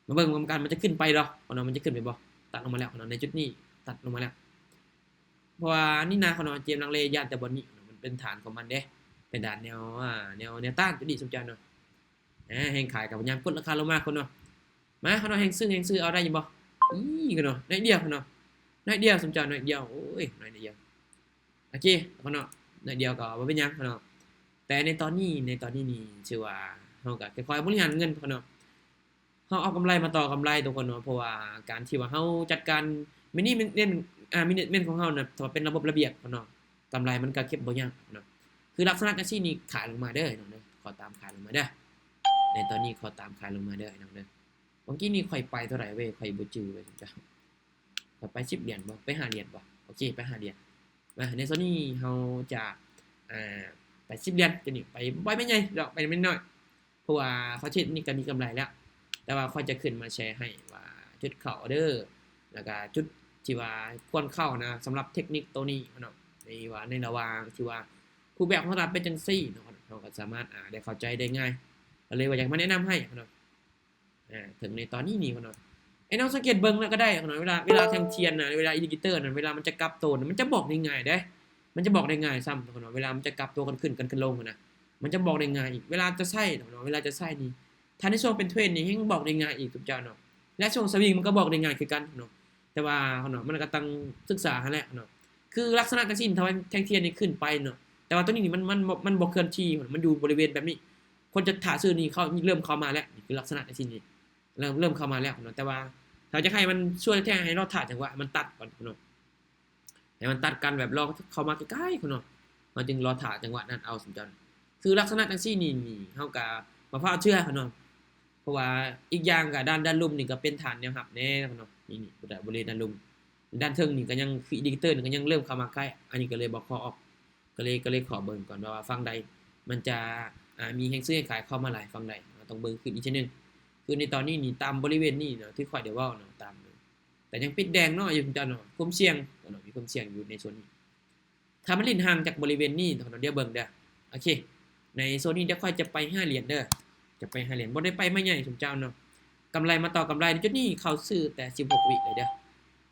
ມາເບິ່ງນຳກັນ ມັນຈະຂຶ້ນໄປດອກເນາະ ມັນຈະຂຶ້ນໄປບໍ່ ຕັດລົງມາແລ້ວເນາະ ໃນຈຸດນີ້ຕັດລົງມາແລ້ວ ເພາະວ່ານີ້ນະເນາະ ເຈມລັງເລ ຢ້ານແຕ່ບ່ອນນີ້ເນາະ ມັນເປັນຖານຂອງມັນເດ້ ເປັນຖານແນວ ອາ ແນວ ແນວຕ້ານຈຸດນີ້ ຊຸມເຈົ້າເນາະ ອາ ແຮງຂາຍກໍພະຍາຍາມກົດລາຄາລົງມາເນາະ ມາເນາະ ແຮງຊື້ ແຮງຊື້ ເອົາໄດ້ຢູ່ບໍ່ ອີ ເນາະ ໜ້ອຍດຽວເນາະ ໜ້ອຍດຽວ ຊຸມເຈົ້າ ໜ້ອຍດຽວ ໂອ້ຍ ໜ້ອຍດຽວ ໂອເຄເນາະ ໜ້ອຍດຽວກໍບໍ່ເປັນຫຍັງເນາະ ແຕ່ໃນຕອນນີ້ ໃນຕອນນີ້ນີ້ ຖືວ່າເຮົາກໍຄ່ອຍໆບໍລິຫານເງິນເນາະ ເຮົາເອົາກຳໄລມາຕໍ່ກຳໄລທຸກຄົນເນາະ ເພາະວ່າການທີ່ວ່າເຮົາຈັດການ management ອາ management ຂອງເຮົານະ ຖ້າວ່າເປັນລະບົບລະບຽບເນາະ ກຳໄລມັນກໍເກັບບໍ່ຍາກເນາະ ຄືລັກສະນະຈັ່ງຊີ້ນີ້ ຂາຍລົງມາເດີນ້ອງເດີ ຂໍຕາມຂາຍລົງມາເດີ ໃນຕອນນີ້ຂໍຕາມຂາຍລົງມາເດີນ້ອງເດີ ເມື່ອກີ້ນີ້ຂ້ອຍໄປເທົ່າໃດເວີຍ ຂ້ອຍບໍ່ຈື່ເວີຍ ຂ້ອຍໄປສິບຫຼຽນບໍ່ ໄປຫ້າຫຼຽນບໍ່ ໂອເຄ ໄປຫ້າຫຼຽນ ມາ ໃນໂຊນນີ້ເຮົາຈະ ອ່າ ໄປສິບຫຼຽນ ຕົວນີ້ໄປບໍ່ໄປແມ່ນໃຫຍ່ດອກ ໄປແມ່ນນ້ອຍ ເພາະວ່າຂ້ອຍເທຣດນີ້ກໍມີກຳໄລແລ້ວ ແຕ່ວ່າຂ້ອຍຈະຂຶ້ນມາແຊໃຫ້ວ່າຈຸດເຂົ້າເດີ ແລ້ວກໍຈຸດທີ່ວ່າຄວນເຂົ້ານະ ສຳລັບເທັກນິກໂຕນີ້ເນາະ ໃນວ່າ ໃນລະຫວ່າງທີ່ວ່າຮູບແບບຂອງຕະຫຼາດເປັນຈັ່ງຊີ້ເນາະ ເຮົາກໍສາມາດ ອ່າ ໄດ້ເຂົ້າໃຈໄດ້ງ່າຍ ກໍເລີຍວ່າຢາກມາແນະນຳໃຫ້ເນາະ ອ່າ ເຖິງໃນຕອນນີ້ນີ້ເນາະ ໄອ້ນ້ອງສັງເກດເບິ່ງແລ້ວກໍໄດ້ເນາະ ເວລາ ເວລາແທ່ງທຽນນະ ເວລາອິນດິເຄເຕີນະ ເວລາມັນຈະກັບໂຕນະ ມັນຈະບອກໄດ້ງ່າຍເດ້ ມັນຈະບອກໄດ້ງ່າຍຊ້ຳເນາະ ເວລາມັນຈະກັບໂຕກັນຂຶ້ນກັນ ກັນລົງນະ ມັນຈະບອກໄດ້ງ່າຍອີກ ເວລາຈະໃຊ້ເນາະ ເວລາຈະໃຊ້ນີ້ ຖ້າໃນຊ່ວງເປັນເທຣນນີ້ແຮ່ງບອກໄດ້ງ່າຍອີກ ທຸກເຈົ້າເນາະ ແລະ ຊ່ວງສະວິງມັນກໍບອກໄດ້ງ່າຍຄືກັນເນາະ ແຕ່ວ່າເນາະ ມັນກໍຕ້ອງສຶກສາຫັ້ນແຫຼະເນາະ ຄືລັກສະນະຈັ່ງຊີ້ ຖ້າວ່າແທ່ງທຽນນີ້ຂຶ້ນໄປເນາະ ແຕ່ວ່າຕົວນີ້ນີ້ມັນ ມັນ ມັນບໍ່ເຄື່ອນທີ່ ມັນຢູ່ບໍລິເວນແບບນີ້ ຄົນຈະຖ້າຊື້ນີ້ເຂົ້າ ເລີ່ມເຂົ້າມາແລ້ວ ນີ້ຄືລັກສະນະຈັ່ງຊີ້ນີ້ ເລີ່ມ ເລີ່ມເຂົ້າມາແລ້ວເນາະ ແຕ່ວ່າຖ້າຈະໃຫ້ມັນຊ່ວຍແທ້ ໃຫ້ລໍຖ້າຈັງຫວະໃຫ້ມັນຕັດກ່ອນເນາະ ໃຫ້ມັນຕັດກັນແບບລໍເຂົ້າມາໃກ້ໆເນາະ ເຮົາຈຶ່ງລໍຖ້າຈັງຫວະນັ້ນເອົາ ສົມເຈົ້າ ຄືລັກສະນະຈັ່ງຊີ້ນີ້ ນີ້ເຮົາກໍບໍ່ຟ້າວເຊື່ອເນາະ ເພາະວ່າອີກຢ່າງກໍດ້ານ ດ້ານລຸ່ມນີ້ກໍເປັນຖານແນວຮັບແນ່ເນາະ ນີ້ ນີ້ ບໍລິເວນດ້ານລຸ່ມ ດ້ານເທິງນີ້ກໍຍັງ ຄືອິນດິເຄເຕີນີ້ກໍຍັງເລີ່ມເຂົ້າມາໃກ້ ອັນນີ້ກໍເລີຍບໍ່ຂໍອອກ ກໍເລີຍ ກໍເລີຍຂໍເບິ່ງກ່ອນວ່າຝັ່ງໃດມັນຈະ ອ່າ ມີແຮງຊື້ແຮງຂາຍເຂົ້າມາຫຼາຍ ຝັ່ງໃດ ເຮົາຕ້ອງເບິ່ງຂຶ້ນອີກເທື່ອໜຶ່ງ ຄືໃນຕອນນີ້ນີ້ ຕາມບໍລິເວນນີ້ເນາະ ທີ່ຂ້ອຍໄດ້ເວົ້າເນາະ ຕາມ ແຕ່ຍັງປິດແດງເນາະ ຢູ່ເຈົ້າເນາະ ຄວາມສ່ຽງເນາະ ມີຄວາມສ່ຽງຢູ່ໃນໂຊນນີ້ ຖ້າມັນຫຼິ້ນຫ່າງຈາກບໍລິເວນນີ້ເນາະ ດຽວເບິ່ງເດີ້ ໂອເຄ ໃນໂຊນນີ້ດຽວຂ້ອຍຈະໄປຫ້າຫຼຽນເດີ ຈະໄປຫ້າຫຼຽນ ບໍ່ໄດ້ໄປມາໃຫຍ່ຊຸມເຈົ້າເນາະ. ກຳໄລ ມາຕໍ່ກຳໄລໃນຈຸດນີ້ ເຂົ້າຊື້ແຕ່ສິບຫົກວິເລີຍເດີ.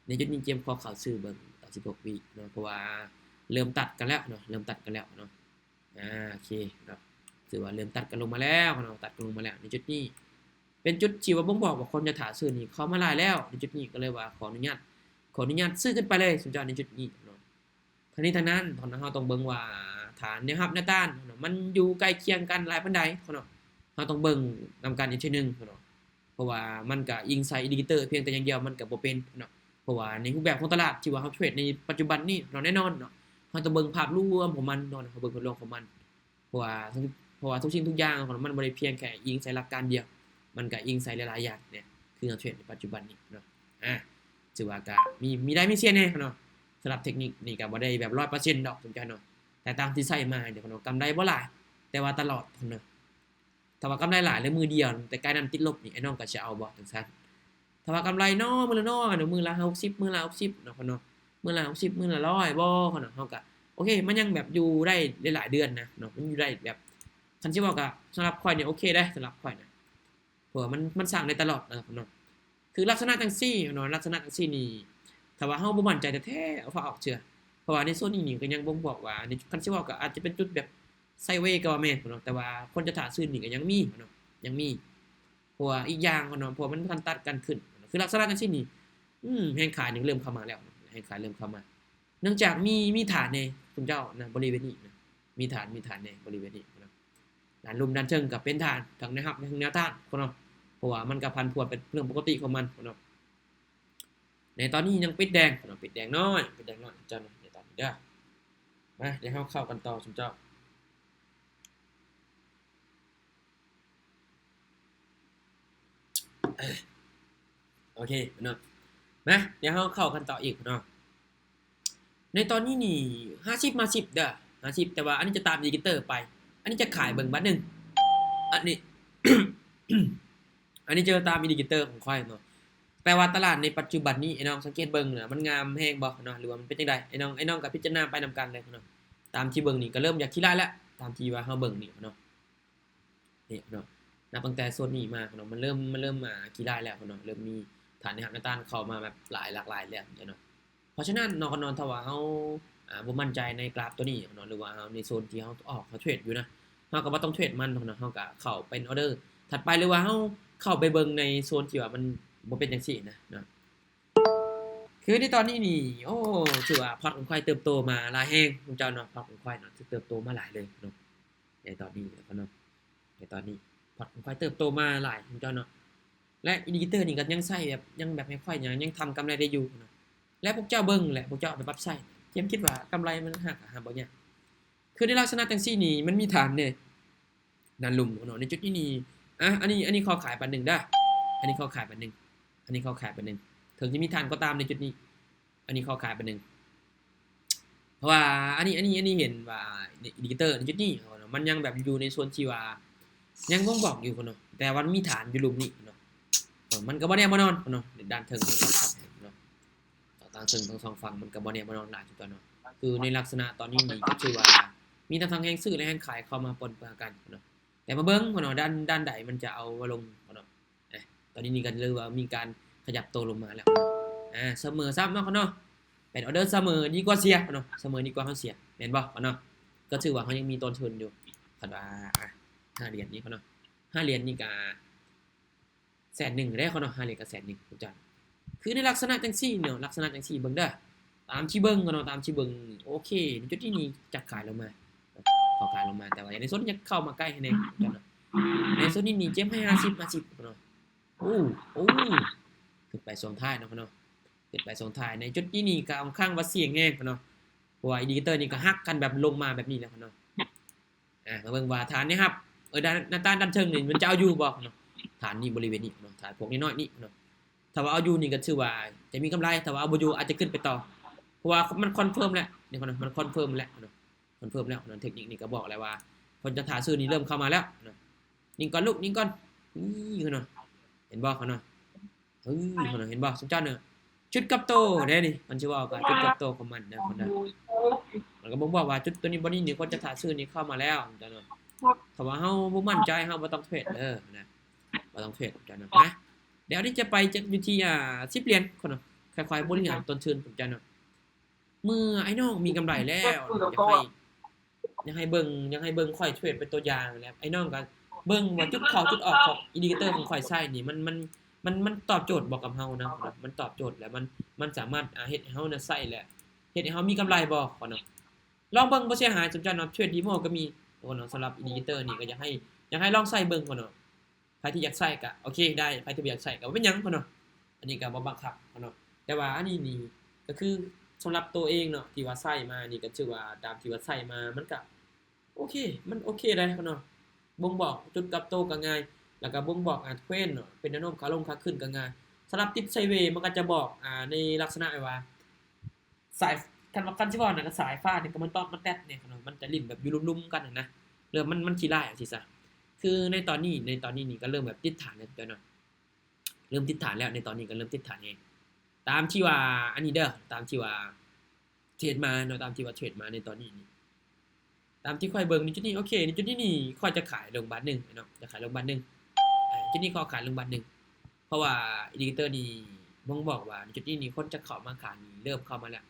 ໃນຈຸດນີ້ຈຽມຂໍເຂົ້າຊື້ເບິ່ງຕອນສິບຫົກວິເນາະ ເພາະວ່າເລີ່ມຕັດກັນແລ້ວເນາະ ເລີ່ມຕັດກັນແລ້ວເນາະ. ອາ ໂອເຄເນາະ ຖືວ່າເລີ່ມຕັດກັນລົງມາແລ້ວເນາະ ຕັດກັນລົງມາແລ້ວ. ໃນຈຸດນີ້ເປັນຈຸດທີ່ວ່າບົ່ງບອກວ່າຄົນຈະຖ້າຊື້ນີ້ເຂົ້າມາຫຼາຍແລ້ວ. ໃນຈຸດນີ້ກໍເລີຍວ່າຂໍອະນຸຍາດ ຂໍອະນຸຍາດຊື້ຂຶ້ນໄປເລີຍຊຸມເຈົ້າໃນຈຸດນີ້ເນາະ. ທັງນີ້ທັງນັ້ນເນາະ ເຮົາຕ້ອງເບິ່ງວ່າຖານແນວຮັບແນວຕ້ານເນາະ ມັນຢູ່ໃກ້ຄຽງກັນຫຼາຍປານໃດເນາະ. ເຮົາຕ້ອງເບິ່ງນຳກັນອີກເທື່ອໜຶ່ງເນາະ ເພາະວ່າມັນກະອີງໃສ່ອິນດິເຄເຕີພຽງແຕ່ຢ່າງດຽວມັນກະບໍ່ເປັນເນາະ. ເພາະວ່າໃນຮູບແບບຂອງຕະຫຼາດທີ່ວ່າເຮົາເທຣດໃນປັດຈຸບັນນີ້ເນາະ ແນ່ນອນເນາະ ເຮົາຕ້ອງເບິ່ງພາບລວມຂອງມັນເນາະ ເຮົາເບິ່ງພາບລວມຂອງມັນ. ເພາະວ່າ ເພາະວ່າທຸກສິ່ງທຸກຢ່າງເນາະ ມັນບໍ່ໄດ້ພຽງແຄ່ອີງໃສ່ຫຼັກການດຽວ ມັນກະອີງໃສ່ຫຼາຍໆຢ່າງເນາະ ຄືເຮົາເທຣດໃນປັດຈຸບັນນີ້ເນາະ. ອາ ຖືວ່າກະມີ ມີໄດ້ມີເສຍແດ່ເນາະ. ສຳລັບເທັກນິກນີ້ກະບໍ່ໄດ້ແບບຮ້ອຍເປີເຊັນດອກທຸກທ່ານເນາະ ແຕ່ຕາມທີ່ໃຊ້ມາເນາະ ກຳໄລບໍ່ຫຼາຍ ແຕ່ວ່າຕະຫຼອດເນາະ. ຖ້າວ່າກຳໄລຫຼາຍແລ້ວມື້ດຽວ ແຕ່ໃກ້ນັ້ນຕິດລົບນີ້ ອ້າຍນ້ອງກໍຊິເອົາບໍ່ຈັ່ງຊັ້ນ? ຖ້າວ່າກຳໄລນ້ອຍມື້ລະນ້ອຍເນາະ ມື້ລະຫ້າສິບ ມື້ລະຫົກສິບເນາະ ເນາະ ມື້ລະຫົກສິບ ມື້ລະຮ້ອຍບໍ່ເນາະ ເຮົາກໍໂອເຄ ມັນຍັງແບບຢູ່ໄດ້ຫຼາຍໆເດືອນນະເນາະ ມັນຢູ່ໄດ້ແບບ ຄັນຊິເວົ້າກໍສຳລັບຂ້ອຍນີ້ໂອເຄເດ້ ສຳລັບຂ້ອຍນະ ເພາະວ່າມັນ ມັນສ້າງໄດ້ຕະຫຼອດນະເນາະ. ຄືລັກສະນະຈັ່ງຊີ້ເນາະ ລັກສະນະຈັ່ງຊີ້ນີ້ ຖ້າວ່າເຮົາບໍ່ໝັ້ນໃຈແທ້ໆ ເອົາຟ້າວອອກເທື່ອ ເພາະວ່າໃນໂຊນນີ້ນີ້ກໍຍັງບົ່ງບອກວ່າ ໃນ ຄັນຊິເວົ້າກໍອາດຈະເປັນຈຸດແບບໄຊເວກໍວ່າແມ່ນເນາະ ແຕ່ວ່າຄົນຈະຖ້າຊື້ນີ້ກໍຍັງມີເນາະ ຍັງມີ ເພາະວ່າອີກຢ່າງເນາະ ເພາະວ່າມັນບໍ່ທັນຕັດກັນຂຶ້ນ ຄືລັກສະນະຈັ່ງຊີ້ນີ້ ອືມ ແຮງຂາຍນີ້ເລີ່ມເຂົ້າມາແລ້ວ ແຮງຂາຍເລີ່ມເຂົ້າມາ ເນື່ອງຈາກມີ ມີຖານແດ່ຊຸມເຈົ້ານະ ບໍລິເວນນີ້ນະ ມີຖານ ມີຖານແດ່ບໍລິເວນນີ້ເນາະ. ດ້ານລຸ່ມດ້ານເທິງກໍເປັນຖານ ທັງແນວຮັບ ທັງແນວຕ້ານເນາະ ເພາະວ່າມັນກໍຜັນຜວນເປັນເລື່ອງປົກກະຕິຂອງມັນເນາະ. ໃນຕອນນີ້ຍັງປິດແດງເນາະ ປິດແດງນ້ອຍ ປິດແດງນ້ອຍເຈົ້າເນາະ ໃນຕອນນີ້ເດີ. ມາ ດຽວເຮົາເຂົ້າກັນຕໍ່ຊຸມເຈົ້າ. ໂອເຄເນາະ ມາ ດຽວເຮົາເຂົ້າກັນຕໍ່ອີກເນາະ. ໃນຕອນນີ້ນີ້ຫ້າສິບມາສິບເດີ ຫ້າສິບ ແຕ່ວ່າອັນນີ້ຈະຕາມອິນດິເຄເຕີໄປ ອັນນີ້ຈະຂາຍເບິ່ງບາດໜຶ່ງ ອັນນີ້ ອັນນີ້ຈະຕາມອິນດິເຄເຕີຂອງຂ້ອຍເນາະ. ແຕ່ວ່າຕະຫຼາດໃນປັດຈຸບັນນີ້ ໄອ້ນ້ອງສັງເກດເບິ່ງນະ ມັນງາມແຮງບໍ່ເນາະ ຫຼືວ່າມັນເປັນຈັ່ງໃດ? ໄອ້ນ້ອງ ໄອ້ນ້ອງກໍພິຈາລະນາໄປນຳກັນເລີຍເນາະ. ຕາມທີ່ເບິ່ງນີ້ກໍເລີ່ມຢາກຂີ້ລ້າຍແລ້ວ ຕາມທີ່ວ່າເຮົາເບິ່ງນີ້ເນາະ. ນີ້ເນາະ ນັບຕັ້ງແຕ່ໂຊນນີ້ມາເນາະ ມັນເລີ່ມ ມັນເລີ່ມ ອ່າ ຂີ້ລ້າຍແລ້ວເນາະ ເລີ່ມມີຖານແນວຮັບແນວຕ້ານເຂົ້າມາແບບຫຼາຍ ຫຼາກຫຼາຍແລ້ວເນາະ. ເພາະສະນັ້ນເນາະ ເນາະ ຖ້າວ່າເຮົາ ອ່າ ບໍ່ໝັ້ນໃຈໃນກຣາຟໂຕນີ້ເນາະ ຫຼືວ່າເຮົາ ໃນໂຊນທີ່ເຮົາອອກ ເຮົາເທຣດຢູ່ນະ ເຮົາກໍບໍ່ຕ້ອງເທຣດມັນເນາະ ເຮົາກໍເຂົ້າເປັນອໍເດີຖັດໄປ ຫຼືວ່າເຮົາເຂົ້າໄປເບິ່ງໃນໂຊນທີ່ວ່າມັນບໍ່ເປັນຈັ່ງຊີ້ນະເນາະ. ຄືໃນຕອນນີ້ນີ້ ໂອ້ ຖືວ່າພອດຂອງຂ້ອຍເຕີບໂຕມາຫຼາຍແຮງ ເຈົ້າເນາະ ພອດຂອງຂ້ອຍເນາະ ຖືເຕີບໂຕມາຫຼາຍເລີຍເນາະ ໃນຕອນນີ້ເນາະ ໃນຕອນນີ້ພອດຂອງຂ້ອຍເຕີບໂຕມາຫຼາຍ ເຈົ້າເນາະ. ແລະ ອິນດິເຄເຕີນີ້ກໍຍັງໃຊ້ແບບ ຍັງແບບໃຫ້ຂ້ອຍຍັງ ຍັງທຳກຳໄລໄດ້ຢູ່ເນາະ ແລະ ພວກເຈົ້າເບິ່ງ ແລະ ພວກເຈົ້າເອົາໄປປັບໃຊ້ ຈຽມຄິດວ່າກຳໄລມັນຫາ ຫາບໍ່ຍາກ. ຄືໃນລັກສະນະຈັ່ງຊີ້ນີ້ ມັນມີຖານເດ້ ດ້ານລຸ່ມເນາະ ໃນຈຸດນີ້ນີ້ ອ່ະ ອັນນີ້ ອັນນີ້ຂໍຂາຍບາດໜຶ່ງເດີ ອັນນີ້ຂໍຂາຍບາດໜຶ່ງ ອັນນີ້ຂໍຂາຍບາດໜຶ່ງ ເຖິງຈະມີຖານກໍຕາມໃນຈຸດນີ້ ອັນນີ້ຂໍຂາຍບາດໜຶ່ງ ເພາະວ່າອັນນີ້ ອັນນີ້ ອັນນີ້ເຫັນວ່າອິນດິເຄເຕີໃນຈຸດນີ້ເນາະ ມັນຍັງແບບຢູ່ໃນໂຊນທີ່ວ່າຍັງບົ່ງບອກຢູ່ເນາະ ແຕ່ວ່າມັນມີຖານຢູ່ລຸ່ມນີ້ເນາະ ເອີ ມັນກໍບໍ່ແນ່ບໍ່ນອນເນາະ ດ້ານເທິງຂອງເນາະ. ທາງເທິງທັງສອງຝັ່ງມັນກໍບໍ່ແນ່ບໍ່ນອນຫຼາຍຄືກັນເນາະ ຄືໃນລັກສະນະຕອນນີ້ນີ້ກໍຖືວ່າມີທັງ ທັງແຮງຊື້ ແລະ ແຮງຂາຍເຂົ້າມາປົນປະກັນເນາະ ແຕ່ມາເບິ່ງເນາະ ດ້ານ ດ້ານໃດມັນຈະເອົາມາລົງເນາະ. ອາ ຕອນນີ້ນີ້ກໍເລີຍວ່າມີການຂະຫຍັບໂຕລົງມາແລ້ວ ອາ ສະເໝີຊ້ຳເນາະ ເນາະ ເປັນອໍເດີສະເໝີດີກວ່າເສຍເນາະ ສະເໝີດີກວ່າເຮົາເສຍ ແມ່ນບໍ່ເນາະ. ກໍຖືວ່າເຮົາຍັງມີຕົ້ນທຶນຢູ່ ຄັນວ່າ ອາ ຫ້າຫຼຽນນີ້ເນາະ ຫ້າຫຼຽນນີ້ກໍ ແສນໜຶ່ງເດ້ເນາະ ຫ້າຫຼຽນກັບແສນໜຶ່ງ ເຈົ້າ. ຄືໃນລັກສະນະຈັ່ງຊີ້ເນາະ ລັກສະນະຈັ່ງຊີ້ເບິ່ງເດີ ຕາມທີ່ເບິ່ງເນາະ ຕາມທີ່ເບິ່ງ ໂອເຄ ໃນຈຸດນີ້ນີ້ຈັກຂາຍລົງມາ ຂໍຂາຍລົງມາ ແຕ່ວ່າໃນໂຊນນີ້ຍັງເຂົ້າມາໃກ້ໃຫ້ແດ່ ເຈົ້າເນາະ. ໃນໂຊນນີ້ນີ້ເຈັບໃຫ້ຫ້າສິບ ຫ້າສິບເນາະ ໂອ້ ໂອ້ ຂຶ້ນໄປຊ່ວງທ້າຍເນາະ ເນາະ ຂຶ້ນໄປຊ່ວງທ້າຍ ໃນຈຸດນີ້ນີ້ກໍຂ້ອນຂ້າງວ່າສ່ຽງແຮງເນາະ ເພາະວ່າອິນດິເຄເຕີນີ້ກໍຫັກກັນແບບລົງມາແບບນີ້ແລ້ວເນາະ. ອາ ມາເບິ່ງວ່າຖານນີ້ຮັບ ເອີ ດ້ານ ດ້ານ ດ້ານເທິງນີ້ມັນຈະເອົາຢູ່ບໍ່ເນາະ ຖານນີ້ ບໍລິເວນນີ້ເນາະ ຖານພວກນ້ອຍໆນີ້ເນາະ. ຖ້າວ່າເອົາຢູ່ນີ້ກໍຖືວ່າຈະມີກຳໄລ ຖ້າວ່າເອົາບໍ່ຢູ່ອາດຈະຂຶ້ນໄປຕໍ່ ເພາະວ່າມັນຄອນເຟີມແລ້ວນີ້ເນາະ ມັນຄອນເຟີມແລ້ວເນາະ ຄອນເຟີມແລ້ວເນາະ. ເທັກນິກນີ້ກໍບອກແລ້ວວ່າຄົນຈະຖ້າຊື້ນີ້ເລີ່ມເຂົ້າມາແລ້ວເນາະ. ນິ່ງກ່ອນລູກ ນິ່ງກ່ອນ ນີ້ເນາະ ເຫັນບໍ່ເນາະ ເອີ ເຫັນບໍ່ຊຸມເຈົ້າເນາະ ຈຸດກັບໂຕເດ້ນີ້ ມັນຊິເວົ້າກັບຈຸດກັບໂຕຂອງມັນເດີ ມັນກໍບົ່ງບອກວ່າຈຸດໂຕນີ້ ບ່ອນນີ້ນີ້ ຄົນຈະຖ້າຊື້ນີ້ເຂົ້າມາແລ້ວເນາະ. ຖ້າວ່າເຮົາບໍ່ໝັ້ນໃຈ ເຮົາບໍ່ຕ້ອງເທຣດເດີນະ ບໍ່ຕ້ອງເທຣດເຈົ້າເນາະ. ນະ ດຽວນີ້ຈະໄປຈັກຢູ່ທີ່ ອ່າ ສິບຫຼຽນເນາະ ຄ່ອຍໆບໍລິຫານຕົ້ນທຶນເຈົ້າເນາະ. ເມື່ອອ້າຍນ້ອງມີກຳໄລແລ້ວ ຢາກໃຫ້ ຢາກໃຫ້ເບິ່ງ ຢາກໃຫ້ເບິ່ງຂ້ອຍເທຣດເປັນຕົວຢ່າງ ແລ້ວອ້າຍນ້ອງກໍເບິ່ງວ່າຈຸດເຂົ້າຈຸດອອກຂອງອິນດິເຄເຕີຂອງຂ້ອຍໃຊ້ນີ້ ມັນ ມັນ ມັນ ມັນຕອບໂຈດບໍ່ກັບເຮົານະ ມັນຕອບໂຈດ ແລ້ວມັນ ມັນສາມາດ ອ່າ ເຮັດໃຫ້ເຮົານະໃຊ້ ແລະ ເຮັດໃຫ້ເຮົາມີກຳໄລບໍ່ເນາະ. ລອງເບິ່ງ ບໍ່ເສຍຫາຍ ສົມເຈົ້າເນາະ. ເທຣດດີໂມກໍມີເນາະ ສຳລັບອິນດິເຄເຕີນີ້ ກໍຢາກໃຫ້ ຢາກໃຫ້ລອງໃຊ້ເບິ່ງເນາະ. ໃຜທີ່ຢາກໃຊ້ກໍໂອເຄໄດ້ ໃຜທີ່ບໍ່ຢາກໃຊ້ກໍບໍ່ເປັນຫຍັງເນາະ. ອັນນີ້ກໍບໍ່ບັງຄັບເນາະ ແຕ່ວ່າອັນນີ້ນີ້ກໍຄືສຳລັບໂຕເອງເນາະ ທີ່ວ່າໃຊ້ມານີ້ ກໍຖືວ່າຕາມທີ່ວ່າໃຊ້ມາ ມັນກໍໂອເຄ ມັນໂອເຄໄດ໋ເນາະ. ບົ່ງບອກຈຸດກັບໂຕກໍງ່າຍ ແລ້ວກໍບົ່ງບອກ ອ່າ ເທຣນເນາະ ເປັນແນວໂນ້ມຂາລົງຂາຂຶ້ນກໍງ່າຍ. ສຳລັບຕິດໄຊເວ ມັນກໍຈະບອກ ອ່າ ໃນລັກສະນະແບບວ່າ ສາຍ ຄັນວ່າ ຄັນຊິເວົ້ານະ ກໍສາຍຟ້ານີ້ກໍມັນຕອບມັນແຕັດນີ້ເນາະ ມັນຈະຫຼິ້ນແບບຢູ່ລຸ່ມໆກັນນະ ເລີ່ມມັນ ມັນຂີ້ລ້າຍ ຈັ່ງຊີ້ຊະ. ຄືໃນຕອນນີ້ ໃນຕອນນີ້ນີ້ກໍເລີ່ມແບບຕິດຖານແລ້ວເຈົ້າເນາະ ເລີ່ມຕິດຖານແລ້ວ ໃນຕອນນີ້ກໍເລີ່ມຕິດຖານແຮງ ຕາມທີ່ວ່າອັນນີ້ເດີ ຕາມທີ່ວ່າເທຣດມາເນາະ ຕາມທີ່ວ່າເທຣດມາໃນຕອນນີ້ນີ້ ຕາມທີ່ຂ້ອຍເບິ່ງໃນຈຸດນີ້ ໂອເຄ ໃນຈຸດນີ້ນີ້ຂ້ອຍຈະຂາຍລົງບາດໜຶ່ງເນາະ ຈະຂາຍລົງບາດໜຶ່ງ ອ່າ ຈຸດນີ້ຂໍຂາຍລົງບາດໜຶ່ງ ເພາະວ່າອິນດິເຄເຕີນີ້ບົ່ງບອກວ່າໃນຈຸດນີ້ນີ້ຄົນຈະເຂົ້າມາຂາຍນີ້ເລີ່ມເຂົ້າມາແລ້ວ.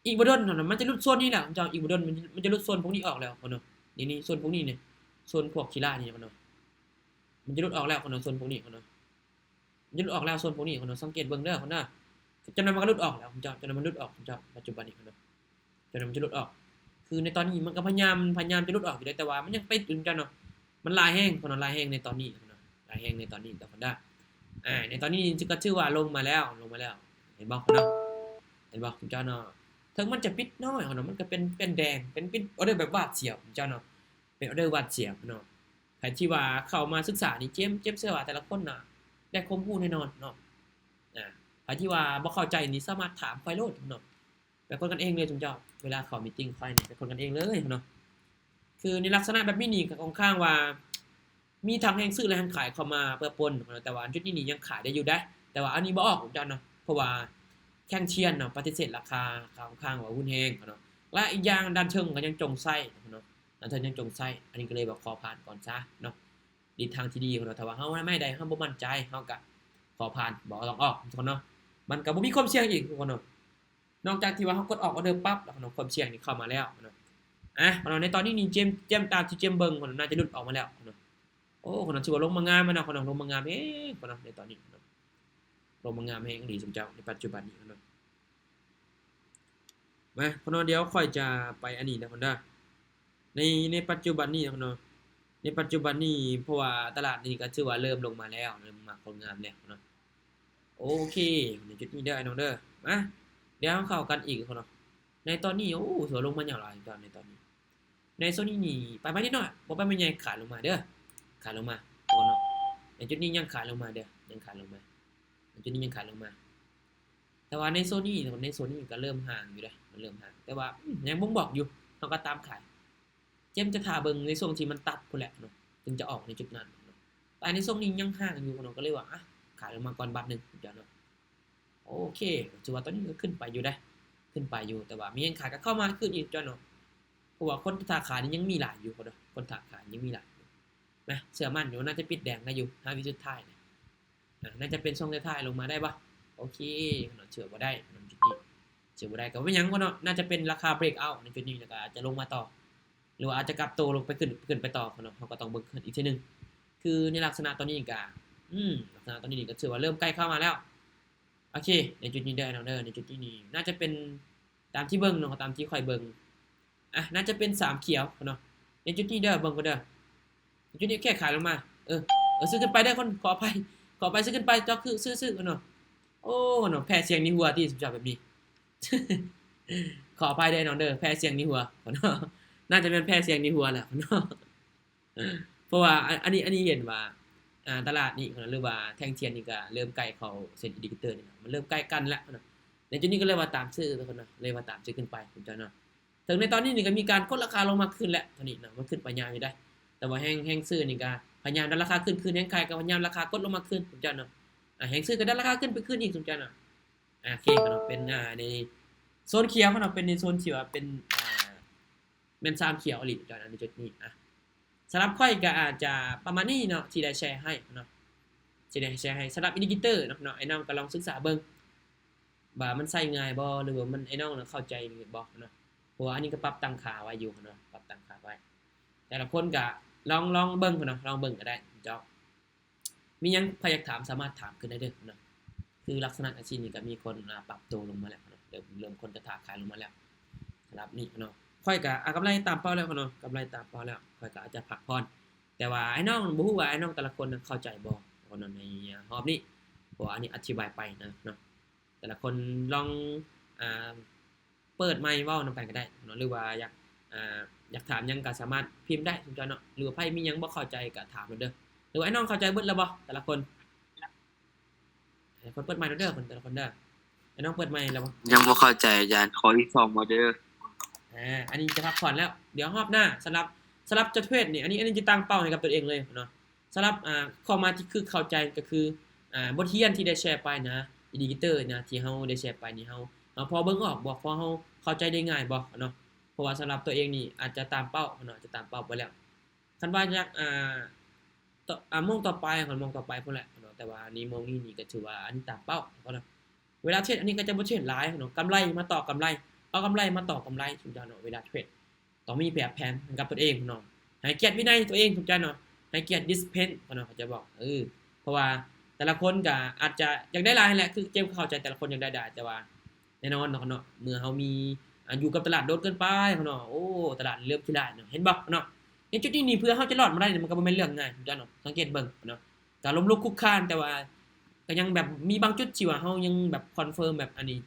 ອີກບໍ່ດົນເນາະ ມັນຈະຫຼຸດໂຊນນີ້ແລ້ວເຈົ້າ ອີກບໍ່ດົນມັນ ມັນຈະຫຼຸດໂຊນພວກນີ້ອອກແລ້ວເນາະ. ນີ້ ນີ້ໂຊນພວກນີ້ນີ້ ໂຊນພວກຂີ້ລ້າຍນີ້ເນາະ ມັນຈະຫຼຸດອອກແລ້ວເນາະ ໂຊນພວກນີ້ເນາະ ມັນຈະຫຼຸດອອກແລ້ວ ໂຊນພວກນີ້ເນາະ. ສັງເກດເບິ່ງເດີເນາະ ຈັກໜ່ອຍມັນກໍຫຼຸດອອກແລ້ວເຈົ້າ ຈັກໜ່ອຍມັນຫຼຸດອອກເຈົ້າ ປັດຈຸບັນນີ້ເນາະ ຈັກໜ່ອຍມັນຈະຫຼຸດອອກ. ຄືໃນຕອນນີ້ມັນກໍພະຍາຍາມ ພະຍາຍາມຈະຫຼຸດອອກຢູ່ເດ້ ແຕ່ວ່າມັນຍັງໄປຢູ່ເຈົ້າເນາະ ມັນຫຼາຍແຮງເນາະ ຫຼາຍແຮງໃນຕອນນີ້ເນາະ ຫຼາຍແຮງໃນຕອນນີ້ເນາະ. ອ່າ ໃນຕອນນີ້ກໍຖືວ່າລົງມາແລ້ວ ລົງມາແລ້ວ ເຫັນບໍ່ເນາະ ເຫັນບໍ່ເຈົ້າເນາະ. ເຖິງມັນຈະປິດນ້ອຍເນາະ ມັນກໍເປັນ ເປັນແດງ ເປັນ ເປັນອໍເດີແບບຫວາດສຽວເຈົ້າເນາະ ເປັນອໍເດີຫວາດສຽວເນາະ. ໃຜທີ່ວ່າເຂົ້າມາສຶກສານີ້ ເຈມ ເຈມເຊື່ອວ່າແຕ່ລະຄົນນະໄດ້ຄວາມຮູ້ແນ່ນອນເນາະ. ອ່າ ໃຜທີ່ວ່າບໍ່ເຂົ້າໃຈນີ້ສາມາດຖາມຂ້ອຍໂລດເນາະ ແບບຄົນກັນເອງເລີຍຊຸມເຈົ້າ ເວລາເຂົ້າມີຕິງຂ້ອຍນີ້ເປັນຄົນກັນເອງເລີຍເນາະ. ຄືໃນລັກສະນະແບບນີ້ນີ້ກໍຄ່ອນຂ້າງວ່າມີທັງແຮງຊື້ ແລະ ແຮງຂາຍເຂົ້າມາປະປົນເນາະ ແຕ່ວ່າຈຸດນີ້ນີ້ຍັງຂາຍໄດ້ຢູ່ເດ້ ແຕ່ວ່າອັນນີ້ບໍ່ອອກເຈົ້າເນາະ ເພາະວ່າແທ່ງທຽນເນາະປະຕິເສດລາຄາ ຄ່ອນຂ້າງວ່າຮຸນແຮງເນາະ ແລະ ອີກຢ່າງດ້ານເທິງກໍຍັງຈົ່ງໃຊ້ເນາະ ອັນເທິງຍັງຈົ່ງໃຊ້ ອັນນີ້ກໍເລີຍວ່າຂໍຜ່ານກ່ອນຊະເນາະ. ທິດທາງທີ່ດີເນາະ ຖ້າວ່າເຮົາໄມ່ໃດເຮົາບໍ່ໝັ້ນໃຈ ເຮົາກໍຂໍຜ່ານ ບໍ່ຕ້ອງອອກທຸກຄົນເນາະ. ມັນກໍບໍ່ມີຄວາມສ່ຽງອີກທຸກຄົນເນາະ ນອກຈາກທີ່ວ່າເຮົາກົດອອກອໍເດີປັບແລ້ວເນາະ ຄວາມສ່ຽງນີ້ເຂົ້າມາແລ້ວເນາະ. ອ່ະ ເນາະ ໃນຕອນນີ້ນີ້ເຈມ ເຈມຕາມທີ່ເຈມເບິ່ງເນາະ ໜ້າຈະຫຼຸດອອກມາແລ້ວເນາະ. ໂອ້ ເນາະ ຖືວ່າລົງມາງາມແລ້ວເນາະ ເນາະ ລົງມາງາມແຮງເນາະ ໃນຕອນນີ້ເນາະ ລົງມາງາມແຮງອີ່ຫຼີຊຸມເຈົ້າ ໃນປັດຈຸບັນນີ້ເນາະ. ມາ ເນາະ ດຽວຂ້ອຍຈະໄປອັນນີ້ນະເນາະ ໃນ ໃນປັດຈຸບັນນີ້ເນາະ ໃນປັດຈຸບັນນີ້ ເພາະວ່າຕະຫຼາດນີ້ກໍຖືວ່າເລີ່ມລົງມາແລ້ວ ເລີ່ມມາຄວາມງາມແລ້ວເນາະ. ໂອເຄ ໃນຈຸດນີ້ເດີອ້າຍນ້ອງເດີ ມາ ດຽວເຮົາເຂົ້າກັນອີກເນາະ. ໃນຕອນນີ້ ໂອ້ ຖືວ່າລົງມາຍາວຫຼາຍຕອນ ໃນຕອນນີ້ ໃນໂຊນນີ້ນີ້ ໄປມານິດໜ້ອຍ ບໍ່ໄປມາໃຫຍ່ ຂາຍລົງມາເດີ ຂາຍລົງມາເນາະ. ໃນຈຸດນີ້ຍັງຂາຍລົງມາເດີ ຍັງຂາຍລົງມາ ໃນຈຸດນີ້ຍັງຂາຍລົງມາ. ແຕ່ວ່າໃນໂຊນນີ້ ໃນໂຊນນີ້ກໍເລີ່ມຫ່າງຢູ່ເດ້ ມັນເລີ່ມຫ່າງ ແຕ່ວ່າ ອືມ ຍັງບົ່ງບອກຢູ່ ເຮົາກໍຕາມຂາຍ. ເຈມຈະຖ້າເບິ່ງໃນຊ່ວງທີ່ມັນຕັດພຸ້ນແຫຼະເນາະ ຈຶ່ງຈະອອກໃນຈຸດນັ້ນເນາະ. ແຕ່ໃນຊ່ວງນີ້ຍັງຫ່າງຢູ່ເນາະ ກໍເລີຍວ່າ ອ່ະ ຂາຍລົງມາກ່ອນບາດໜຶ່ງເຈົ້າເນາະ. ໂອເຄ ຖືວ່າຕອນນີ້ກໍຂຶ້ນໄປຢູ່ເດ້ ຂຶ້ນໄປຢູ່ ແຕ່ວ່າມີແຮງຂາຍກໍເຂົ້າມາຄືນອີກເຈົ້າເນາະ. ເພາະວ່າຄົນຖ້າຂາຍນີ້ຍັງມີຫຼາຍຢູ່ເນາະ ຄົນຖ້າຂາຍຍັງມີຫຼາຍຢູ່. ນະ ເຊື່ອໝັ້ນຢູ່ ໜ້າຈະປິດແດງໄດ້ຢູ່ ຫ້າວິສຸດທ້າຍນີ້ ອ່າ ໜ້າຈະເປັນຊ່ວງທ້າຍໆ ລົງມາໄດ້ບໍ່? ໂອເຄເນາະ ຖືວ່າບໍ່ໄດ້ເນາະ ຈຸດນີ້ ຖືວ່າບໍ່ໄດ້ ກໍບໍ່ເປັນຫຍັງເນາະ. ໜ້າຈະເປັນລາຄາ breakout ໃນຈຸດນີ້ ແລ້ວກໍອາດຈະລົງມາຕໍ່ ຫຼືວ່າອາດຈະກັບໂຕລົງໄປ ຂຶ້ນ ຂຶ້ນໄປຕໍ່ເນາະ ເຮົາກໍຕ້ອງເບິ່ງຄືນອີກເທື່ອໜຶ່ງ. ຄືໃນລັກສະນະຕອນນີ້ກໍ ອືມ ລັກສະນະຕອນນີ້ນີ້ກໍຖືວ່າເລີ່ມໃກ້ເຂົ້າມາແລ້ວ. ໂອເຄ ໃນຈຸດນີ້ເດີນ້ອງເດີ ໃນຈຸດນີ້ນີ້ ໜ້າຈະເປັນຕາມທີ່ເບິ່ງເນາະ ຕາມທີ່ຂ້ອຍເບິ່ງ ອ່ະ ໜ້າຈະເປັນສາມຂຽວເນາະ. ໃນຈຸດນີ້ເດີ ເບິ່ງກ່ອນເດີ ໃນຈຸດນີ້ແຄ່ຂາຍລົງມາ ເອີ ເອີ ຊື້ຂຶ້ນໄປເດີຄົນ ຂໍອະໄພ ຂໍອະໄພ ຊື້ຂຶ້ນໄປ ເຈາະຄື ຊື້ ຊື້ເນາະ. ໂອ້ ເນາະ ແພ້ສ່ຽງໜີຫົວຕິ ເຈົ້າແບບນີ້ ຂໍອະໄພເດີນ້ອງເດີ ແພ້ສ່ຽງໜີຫົວເນາະ. ໜ້າຈະແມ່ນແພ້ສ່ຽງໜີຫົວແຫຼະເນາະ. ເພາະວ່າ ອັນ ອັນນີ້ ອັນນີ້ເຫັນວ່າ ອ່າ ຕະຫຼາດນີ້ເນາະ ຫຼືວ່າແທ່ງທຽນນີ້ກໍເລີ່ມໃກ້ເຂົ້າເສັ້ນອິນດິເຄເຕີນີ້ເນາະ ມັນເລີ່ມໃກ້ກັນແລ້ວເນາະ. ໃນຈຸດນີ້ກໍເລີຍວ່າຕາມຊື້ທຸກຄົນເນາະ ເລີຍວ່າຕາມຊື້ຂຶ້ນໄປເນາະ. ເຖິງໃນຕອນນີ້ນີ້ກໍມີການກົດລາຄາລົງມາຄືນແລ້ວ ຕອນນີ້ເນາະ ມັນຂຶ້ນໄປຍາວຢູ່ເດ້ ແຕ່ວ່າແຮງ ແຮງຊື້ນີ້ກໍພະຍາຍາມດັນລາຄາຂຶ້ນ ຄືນແຮງຂາຍກໍພະຍາຍາມລາຄາກົດລົງມາຄືນເນາະ. ອ່າ ແຮງຊື້ກໍດັນລາຄາຂຶ້ນໄປຄືນອີກເນາະ. ອ່າ ໂອເຄເນາະ ເປັນ ອ່າ ໃນໂຊນຂຽວເນາະ ເປັນໃນໂຊນທີ່ວ່າເປັນ ອ່າ ແມ່ນສາມຂຽວອີ່ຫຼີເນາະ ໃນຈຸດນີ້ ອ່າ ສຳລັບຂ້ອຍກໍອາດຈະປະມານນີ້ເນາະ ທີ່ໄດ້ແຊໃຫ້ເນາະ ທີ່ໄດ້ແຊໃຫ້ສຳລັບອິນດິເຄເຕີເນາະ. ອ້າຍນ້ອງກໍລອງສຶກສາເບິ່ງວ່າມັນໃຊ້ງ່າຍບໍ່ ຫຼືວ່າມັນ ອ້າຍນ້ອງເຂົ້າໃຈບໍ່ເນາະ. ເພາະວ່າອັນນີ້ກໍປັບຕັ້ງຄ່າໄວ້ຢູ່ເນາະ ປັບຕັ້ງຄ່າໄວ້. ແຕ່ລະຄົນກໍລອງ ລອງເບິ່ງເນາະ ລອງເບິ່ງກໍໄດ້ເຈົ້າ. ມີຫຍັງໃຜຢາກຖາມສາມາດຖາມຂຶ້ນໄດ້ເດີເນາະ. ຄືລັກສະນະອາຊີບນີ້ກໍມີຄົນ ອາ ປັບໂຕລົງມາແລ້ວເນາະ ເລີ່ມ ເລີ່ມຄົນກໍຄ້າຂາຍລົງມາແລ້ວ. ສຳລັບນີ້ເນາະ ຂ້ອຍກໍ ອາ ກຳໄລຕາມເປົ້າແລ້ວເນາະ ກຳໄລຕາມເປົ້າແລ້ວ. ຂ້ອຍກໍອາດຈະພັກຜ່ອນ ແຕ່ວ່າອ້າຍນ້ອງ ບໍ່ຮູ້ວ່າອ້າຍນ້ອງແຕ່ລະຄົນເຂົ້າໃຈບໍ່ເນາະ ໃນຮອບນີ້. ເພາະວ່າອັນນີ້ອະທິບາຍໄປນະເນາະ. ແຕ່ລະຄົນລອງ ອາ ເປີດໄມເວົ້ານຳກັນກໍໄດ້ເນາະ ຫຼືວ່າຢາກ ອາ ຢາກຖາມຫຍັງກໍສາມາດພິມໄດ້ເນາະ ຫຼືວ່າໃຜມີຫຍັງບໍ່ເຂົ້າໃຈກໍຖາມໂລດເດີ. ຫຼືວ່າອ້າຍນ້ອງເຂົ້າໃຈເບິດແລ້ວບໍ່ແຕ່ລະຄົນ? ແຕ່ລະຄົນເປີດໄມໂລດເດີ ຄົນ ແຕ່ລະຄົນເດີ. ອ້າຍນ້ອງເປີດໄມແລ້ວບໍ່? ຍັງບໍ່ເຂົ້າໃຈອາຈານ ຂໍອີກສອງໂມເດລ. ອາ ອັນນີ້ຈະພັກຜ່ອນແລ້ວ ດຽວຮອບໜ້າ. ສຳລັບ ສຳລັບຈະເທຣດນີ້ ອັນນີ້ ອັນນີ້ຈະຕັ້ງເປົ້າໃຫ້ກັບຕົວເອງເລີຍເນາະ. ສຳລັບ ອາ ຂໍ້ໝາຍທີ່ຄືເຂົ້າໃຈກໍຄື ອາ ບົດຮຽນທີ່ໄດ້ແຊໄປນະ ອິນດິເຄເຕີນະ ທີ່ເຮົາໄດ້ແຊໄປນີ້ ເຮົາ ເຮົາພໍເບິ່ງອອກບໍ່ ພໍເຮົາເຂົ້າໃຈໄດ້ງ່າຍບໍ່ເນາະ. ເພາະວ່າສຳລັບຕົວເອງນີ້ອາດຈະຕາມເປົ້າເນາະ ອາດຈະຕາມເປົ້າໄປແລ້ວ. ຄັນວ່າຢາກ ອາ ຕໍ່ ອາ ໂມງຕໍ່ໄປ ໂມງຕໍ່ໄປພຸ້ນແຫຼະເນາະ. ແຕ່ວ່ານີ້ ໂມງນີ້ນີ້ກໍຖືວ່າອັນນີ້ຕາມເປົ້າເນາະ. ເວລາເທຣດອັນນີ້ກໍຈະບໍ່ເທຣດຫຼາຍເນາະ ກຳໄລມາຕໍ່ກຳໄລ ເອົາກຳໄລມາຕໍ່ກຳໄລ ຊຸມເຈົ້າເນາະ. ເວລາເທຣດຕ້ອງມີແບບແຜນໃຫ້ກັບຕົວເອງເນາະ ໃຫ້ກຽດວິໄນຕົວເອງ ຊຸມເຈົ້າເນາະ ໃຫ້ກຽດດິສຊິບລິນເນາະ ເຂົາຈະບອກ. ເອີ ເພາະວ່າແຕ່ລະຄົນກໍອາດຈະຢາກໄດ້ຫຼາຍຫັ້ນແຫຼະ ຄືເຈມເຂົ້າໃຈແຕ່ລະຄົນຢາກໄດ້ຫຼາຍ ແຕ່ວ່າແນ່ນອນເນາະ ເນາະ ເມື່ອເຮົາມີ ອາ ຢູ່ກັບຕະຫຼາດໂດນເກີນໄປເນາະ ໂອ້ ຕະຫຼາດເລີ່ມຂີ້ລ້າຍເນາະ ເຫັນບໍ່ເນາະ. ໃນຈຸດນີ້ນີ້ ເພື່ອເຮົາຈະລອດມາໄດ້ນີ້ ມັນກໍບໍ່ແມ່ນເລື່ອງງ່າຍ ເຈົ້າເນາະ ສັງເກດເບິ່ງເນາະ. ກໍລົ້ມລຸກຄຸກຄານ ແຕ່ວ່າກໍຍັງແບບມີບາງຈຸດທີ່ວ່າເຮົາຍັງແບບຄອນເຟີມແບບອັນນີ້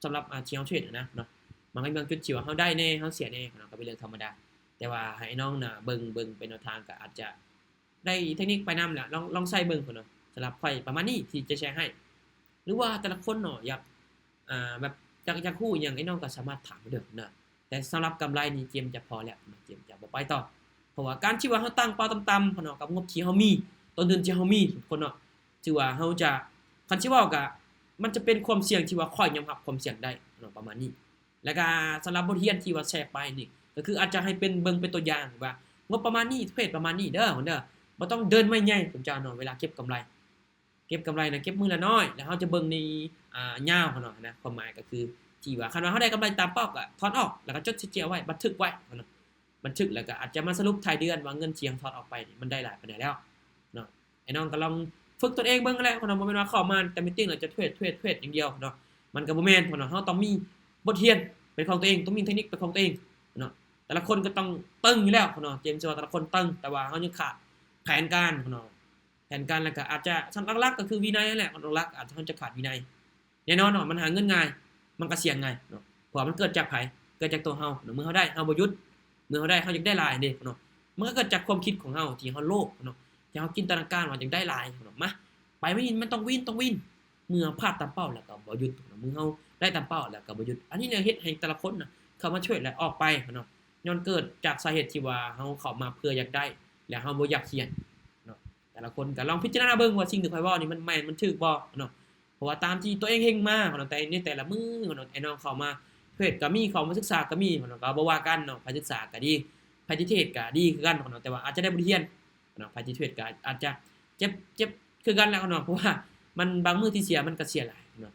ສຳລັບ ອາ ທີ່ເຮົາເທຣດນະເນາະ. ມັນກໍມີບາງຈຸດທີ່ວ່າເຮົາໄດ້ແດ່ ເຮົາເສຍແດ່ເນາະ ກໍເປັນເລື່ອງທຳມະດາ. ແຕ່ວ່າໃຫ້ນ້ອງນະເບິ່ງ ເບິ່ງເປັນແນວທາງ ກໍອາດຈະ ໄດ້ເທັກນິກໄປນຳແຫຼະ ລອງ ລອງໃຊ້ເບິ່ງພຸ້ນເນາະ. ສຳລັບຂ້ອຍປະມານນີ້ທີ່ຈະແຊໃຫ້ ຫຼືວ່າແຕ່ລະຄົນເນາະ ຢາກ ອາ ແບບຢາກ ຢາກຮູ້ຫຍັງ ອ້າຍນ້ອງກໍສາມາດຖາມໄດ້ເດີເນາະ. ແຕ່ສຳລັບກຳໄລນີ້ ເຈມຈະພໍແລ້ວເນາະ ເຈມຈະບໍ່ໄປຕໍ່. ເພາະວ່າການທີ່ວ່າເຮົາຕັ້ງເປົ້າຕ່ຳໆເນາະ ກັບງົບທີ່ເຮົາມີ ຕົ້ນທຶນທີ່ເຮົາມີ ຄົນເນາະ ຖືວ່າເຮົາຈະ ຄັນຊິເວົ້າກໍ ມັນຈະເປັນຄວາມສ່ຽງທີ່ວ່າຂ້ອຍຍອມຮັບຄວາມສ່ຽງໄດ້ເນາະ ປະມານນີ້. ແລ້ວກໍສຳລັບບົດຮຽນທີ່ວ່າແຊໄປນີ້ ກໍຄືອາດຈະໃຫ້ເປັນ ເບິ່ງເປັນຕົວຢ່າງວ່າ ງົບປະມານນີ້ ເທຣດປະມານນີ້ເດີ ເດີ ບໍ່ຕ້ອງເດີນໄມ້ໃຫຍ່ ສົນໃຈເນາະ. ເວລາເກັບກຳໄລ ເກັບກຳໄລນະ ເກັບມື້ລະໜ້ອຍ ແລ້ວເຮົາຈະເບິ່ງໃນ ອາ ຍາວເນາະນະ. ຄວາມໝາຍກໍຄື ທີ່ວ່າຄັນວ່າເຮົາໄດ້ກຳໄລຕາມເປົ້າ ກໍຖອນອອກ ແລ້ວກໍຈົດເຊຍໄວ້ ບັນທຶກໄວ້ເນາະ. ບັນທຶກ ແລ້ວກໍອາດຈະມາສະຫຼຸບທ້າຍເດືອນວ່າເງິນທີ່ເຮົາຖອນອອກໄປນີ້ ມັນໄດ້ຫຼາຍປານໃດແລ້ວເນາະ. ອ້າຍນ້ອງກໍລອງຝຶກຕົນເອງເບິ່ງຫັ້ນແຫຼະເນາະ. ບໍ່ແມ່ນວ່າເຂົ້າມາແຕ່ມີດຕິ້ງແລ້ວຈະເທຣດ ເທຣດ ເທຣດຢ່າງດຽວເນາະ ມັນກໍບໍ່ແມ່ນເນາະ. ເຮົາຕ້ອງມີບົດຮຽນເປັນຂອງຕົວເອງ ຕ້ອງມີເທັກນິກເປັນຂອງຕົວເອງເນາະ. ແຕ່ລະຄົນກໍຕ້ອງຕຶງຢູ່ແລ້ວເນາະ ເຈມຊິວ່າແຕ່ລະຄົນຕຶງ ແຕ່ວ່າເຮົາຍັງຂາດແຜນການເນາະ. ແຜນການ ແລ້ວກໍອາດຈະ ຫຼັກໆກໍຄືວິໄນຫັ້ນແຫຼະ ຫຼັກໆອາດຈະ ເຮົາຈະຂາດວິໄນ. ແນ່ນອນເນາະ ມັນຫາເງິນງ່າຍ ມັນກໍສ່ຽງງ່າຍເນາະ ເພາະວ່າມັນເກີດຈາກໃຜ? ເກີດຈາກຕົວເຮົາເນາະ. ເມື່ອເຮົາໄດ້ ເຮົາບໍ່ຢຸດ ເມື່ອເຮົາໄດ້ ເຮົາຢາກໄດ້ຫຼາຍເດ້ເນາະ. ມັນກໍເກີດຈາກຄວາມຄິດຂອງເຮົາ ທີ່ເຮົາໂລບເນາະ ທີ່ເຮົາຈິນຕະນາການວ່າຢາກໄດ້ຫຼາຍເນາະ. ມາ ໄປ ມັນຕ້ອງວິນ ຕ້ອງວິນ. ເມື່ອພາດຕາມເປົ້າແລ້ວກໍບໍ່ຢຸດເນາະ ເມື່ອເຮົາໄດ້ຕາມເປົ້າແລ້ວກໍບໍ່ຢຸດ. ອັນນີ້ແຫຼະເຮັດໃຫ້ແຕ່ລະຄົນນະ ເຂົ້າມາເທຣດແລ້ວອອກໄປເນາະ ຍ້ອນເກີດຈາກສາເຫດທີ່ວ່າເຮົາເຂົ້າມາເພື່ອຢາກໄດ້ ແລະ ເຮົາບໍ່ຢາກຮຽນເນາະ. ແຕ່ລະຄົນກໍລອງພິຈາລະນາເບິ່ງວ່າສິ່ງທີ່ຂ້ອຍເວົ້ານີ້ມັນແມ່ນ ມັນຖືກບໍ່ເນາະ. ເພາະວ່າຕາມທີ່ຕົວເອງເຮັງມາເນາະ ແຕ່ໃນແຕ່ລະມື້ເນາະ ອ້າຍນ້ອງເຂົ້າມາເທຣດກໍມີ ເຂົ້າມາສຶກສາກໍມີເນາະ ກໍບໍ່ວ່າກັນເນາະ. ໃຜສຶກສາກໍດີ ໃຜທີ່ເທຣດກໍດີຄືກັນເນາະ ແຕ່ວ່າອາດຈະໄດ້ບົດຮຽນເນາະ. ໃຜທີ່ເທຣດກໍອາດຈະເຈັບ ເຈັບຄືກັນແຫຼະເນາະ ເພາະວ່າມັນ ບາງມື້ທີ່ເສຍມັນກໍເສຍຫຼາຍເນາະ.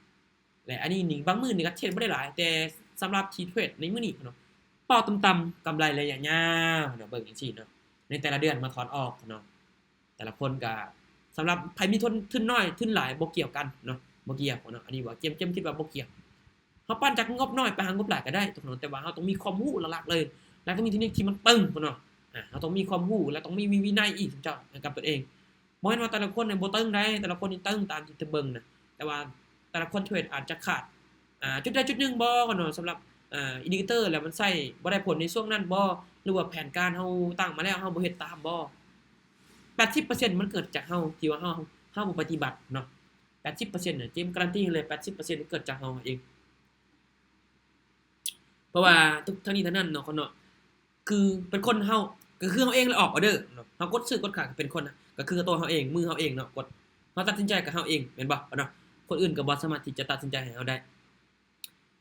ແລະ ອັນນີ້ນີ້ ບາງມື້ນີ້ກໍເທຣດບໍ່ໄດ້ຫຼາຍ ແຕ່ສຳລັບທີ່ເທຣດໃນມື້ນີ້ເນາະ ເປົ້າຕ່ຳໆ ກຳໄລໄລຍະຍາວເນາະ. ເບິ່ງຈັ່ງຊີ້ເນາະ ໃນແຕ່ລະເດືອນມາຖອນອອກເນາະ. ແຕ່ລະຄົນກໍ ສຳລັບໃຜມີທຶນ ທຶນນ້ອຍ ທຶນຫຼາຍ ບໍ່ກ່ຽວກັນເນາະ ບໍ່ກ່ຽວເນາະ. ອັນນີ້ວ່າ ເຈມ ເຈມຄິດວ່າບໍ່ກ່ຽວ. ເຮົາປັ່ນຈາກງົບນ້ອຍໄປຫາງົບຫຼາຍກໍໄດ້ທຸກຄົນເນາະ ແຕ່ວ່າເຮົາຕ້ອງມີຄວາມຮູ້ຫຼັກໆເລີຍ ແລະ ຕ້ອງມີເທັກນິກທີ່ມັນຕຶງເນາະ. ອາ ເຮົາຕ້ອງມີຄວາມຮູ້ ແລະ ຕ້ອງມີ ມີວິໄນອີກ ເຈົ້າ ໃຫ້ກັບຕົວເອງ. ບໍ່ແມ່ນວ່າແຕ່ລະຄົນນີ້ບໍ່ຕຶງໃດ ແຕ່ລະຄົນນີ້ຕຶງຕາມທີ່ເບິ່ງນະ ແຕ່ວ່າແຕ່ລະຄົນເທຣດອາດຈະຂາດ ອາ ຈຸດໃດຈຸດໜຶ່ງບໍ່ເນາະ. ສຳລັບ ອາ ອິນດິເຄເຕີ ແລ້ວມັນໃຊ້ບໍ່ໄດ້ຜົນໃນຊ່ວງນັ້ນບໍ່ ຫຼືວ່າແຜນການເຮົາຕັ້ງມາແລ້ວ ເຮົາບໍ່ເຮັດຕາມບໍ່? ແປດສິບເປີເຊັນມັນເກີດຈາກເຮົາ ທີ່ວ່າເຮົາ ເຮົາບໍ່ປະຕິບັດເນາະ. ແປດສິບເປີເຊັນນະ ເຈມກາຣັນຕີໃຫ້ເລີຍ ແປດສິບເປີເຊັນເກີດຈາກເຮົາເອງ. ເພາະວ່າທຸກ ທັງນີ້ທັງນັ້ນເນາະ ເນາະ ຄືເປັນຄົນເຮົາ ກໍຄືເຮົາເອງແຫຼະອອກອອເດີເນາະ. ເຮົາກົດຊື້ກົດຂາຍກໍເປັນຄົນນະ ກໍຄືຕົວເຮົາເອງ ມືເຮົາເອງເນາະ ກົດ ເຮົາຕັດສິນໃຈກໍເຮົາເອງ ແມ່ນບໍ່ເນາະ. ຄົນອື່ນກໍບໍ່ສາມາດທີ່ຈະຕັດສິນໃຈໃຫ້ເຮົາໄດ້.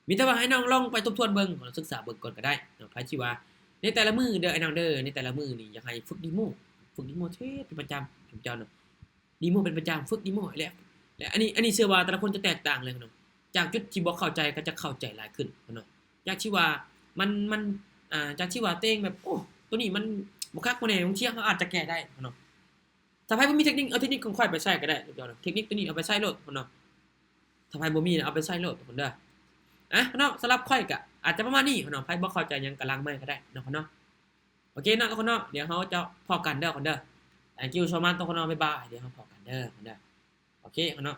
ມີແຕ່ວ່າໃຫ້ນ້ອງລອງໄປທົບທວນເບິ່ງເນາະ ສຶກສາເບິ່ງກ່ອນກໍໄດ້ເນາະ. ໃຜທີ່ວ່າ ໃນແຕ່ລະມື້ເດີອ້າຍນ້ອງເດີ ໃນແຕ່ລະມື້ນີ້ຢາກໃຫ້ຝຶກ demo ຝຶກ demo ເຮັດເປັນປະຈຳ ເຈົ້າເນາະ demo ເປັນປະຈຳ ຝຶກ demo ແຫຼະ ແລະອັນນີ້ ອັນນີ້ເຊື່ອວ່າແຕ່ລະຄົນຈະແຕກຕ່າງເລີຍເນາະ ຈາກຈຸດທີ່ບໍ່ເຂົ້າໃຈກໍຈະເຂົ້າໃຈຫຼາຍຂຶ້ນເນາະ ຈາກທີ່ວ່າມັນ ມັນ ອ່າ ຈາກທີ່ວ່າຕົວເອງແບບ ໂອ້ ໂຕນີ້ມັນບໍ່ຄັກບໍ່ແນ່ ບາງເທື່ອເຮົາອາດຈະແກ້ໄດ້ເນາະ ຖ້າໃຜບໍ່ມີເທັກນິກ ເອົາເທັກນິກຂອງຂ້ອຍໄປໃຊ້ກໍໄດ້ ເຈົ້າເນາະ ເທັກນິກໂຕນີ້ເອົາໄປໃຊ້ໂລດເນາະ ຖ້າໃຜບໍ່ມີເອົາໄປໃຊ້ໂລດທຸກຄົນເດີ ອ່ະເນາະ ສຳລັບຂ້ອຍກໍອາດຈະປະມານນີ້ເນາະ ໃຜບໍ່ເຂົ້າໃຈຫຍັງກໍຫຼັງໄມກໍໄດ້ເນາະ ໂອເຄເນາະ ທຸກຄົນເນາະ ດຽວເຮົາຈະພໍ້ກັນເດີ ທຸກຄົນເດີ thank you so much ທຸກຄົນເນາະ ບາຍບາຍ ດຽວເຮົາພໍ້ກັນເດີ ທຸກຄົນເດີ ໂອເຄເນາະ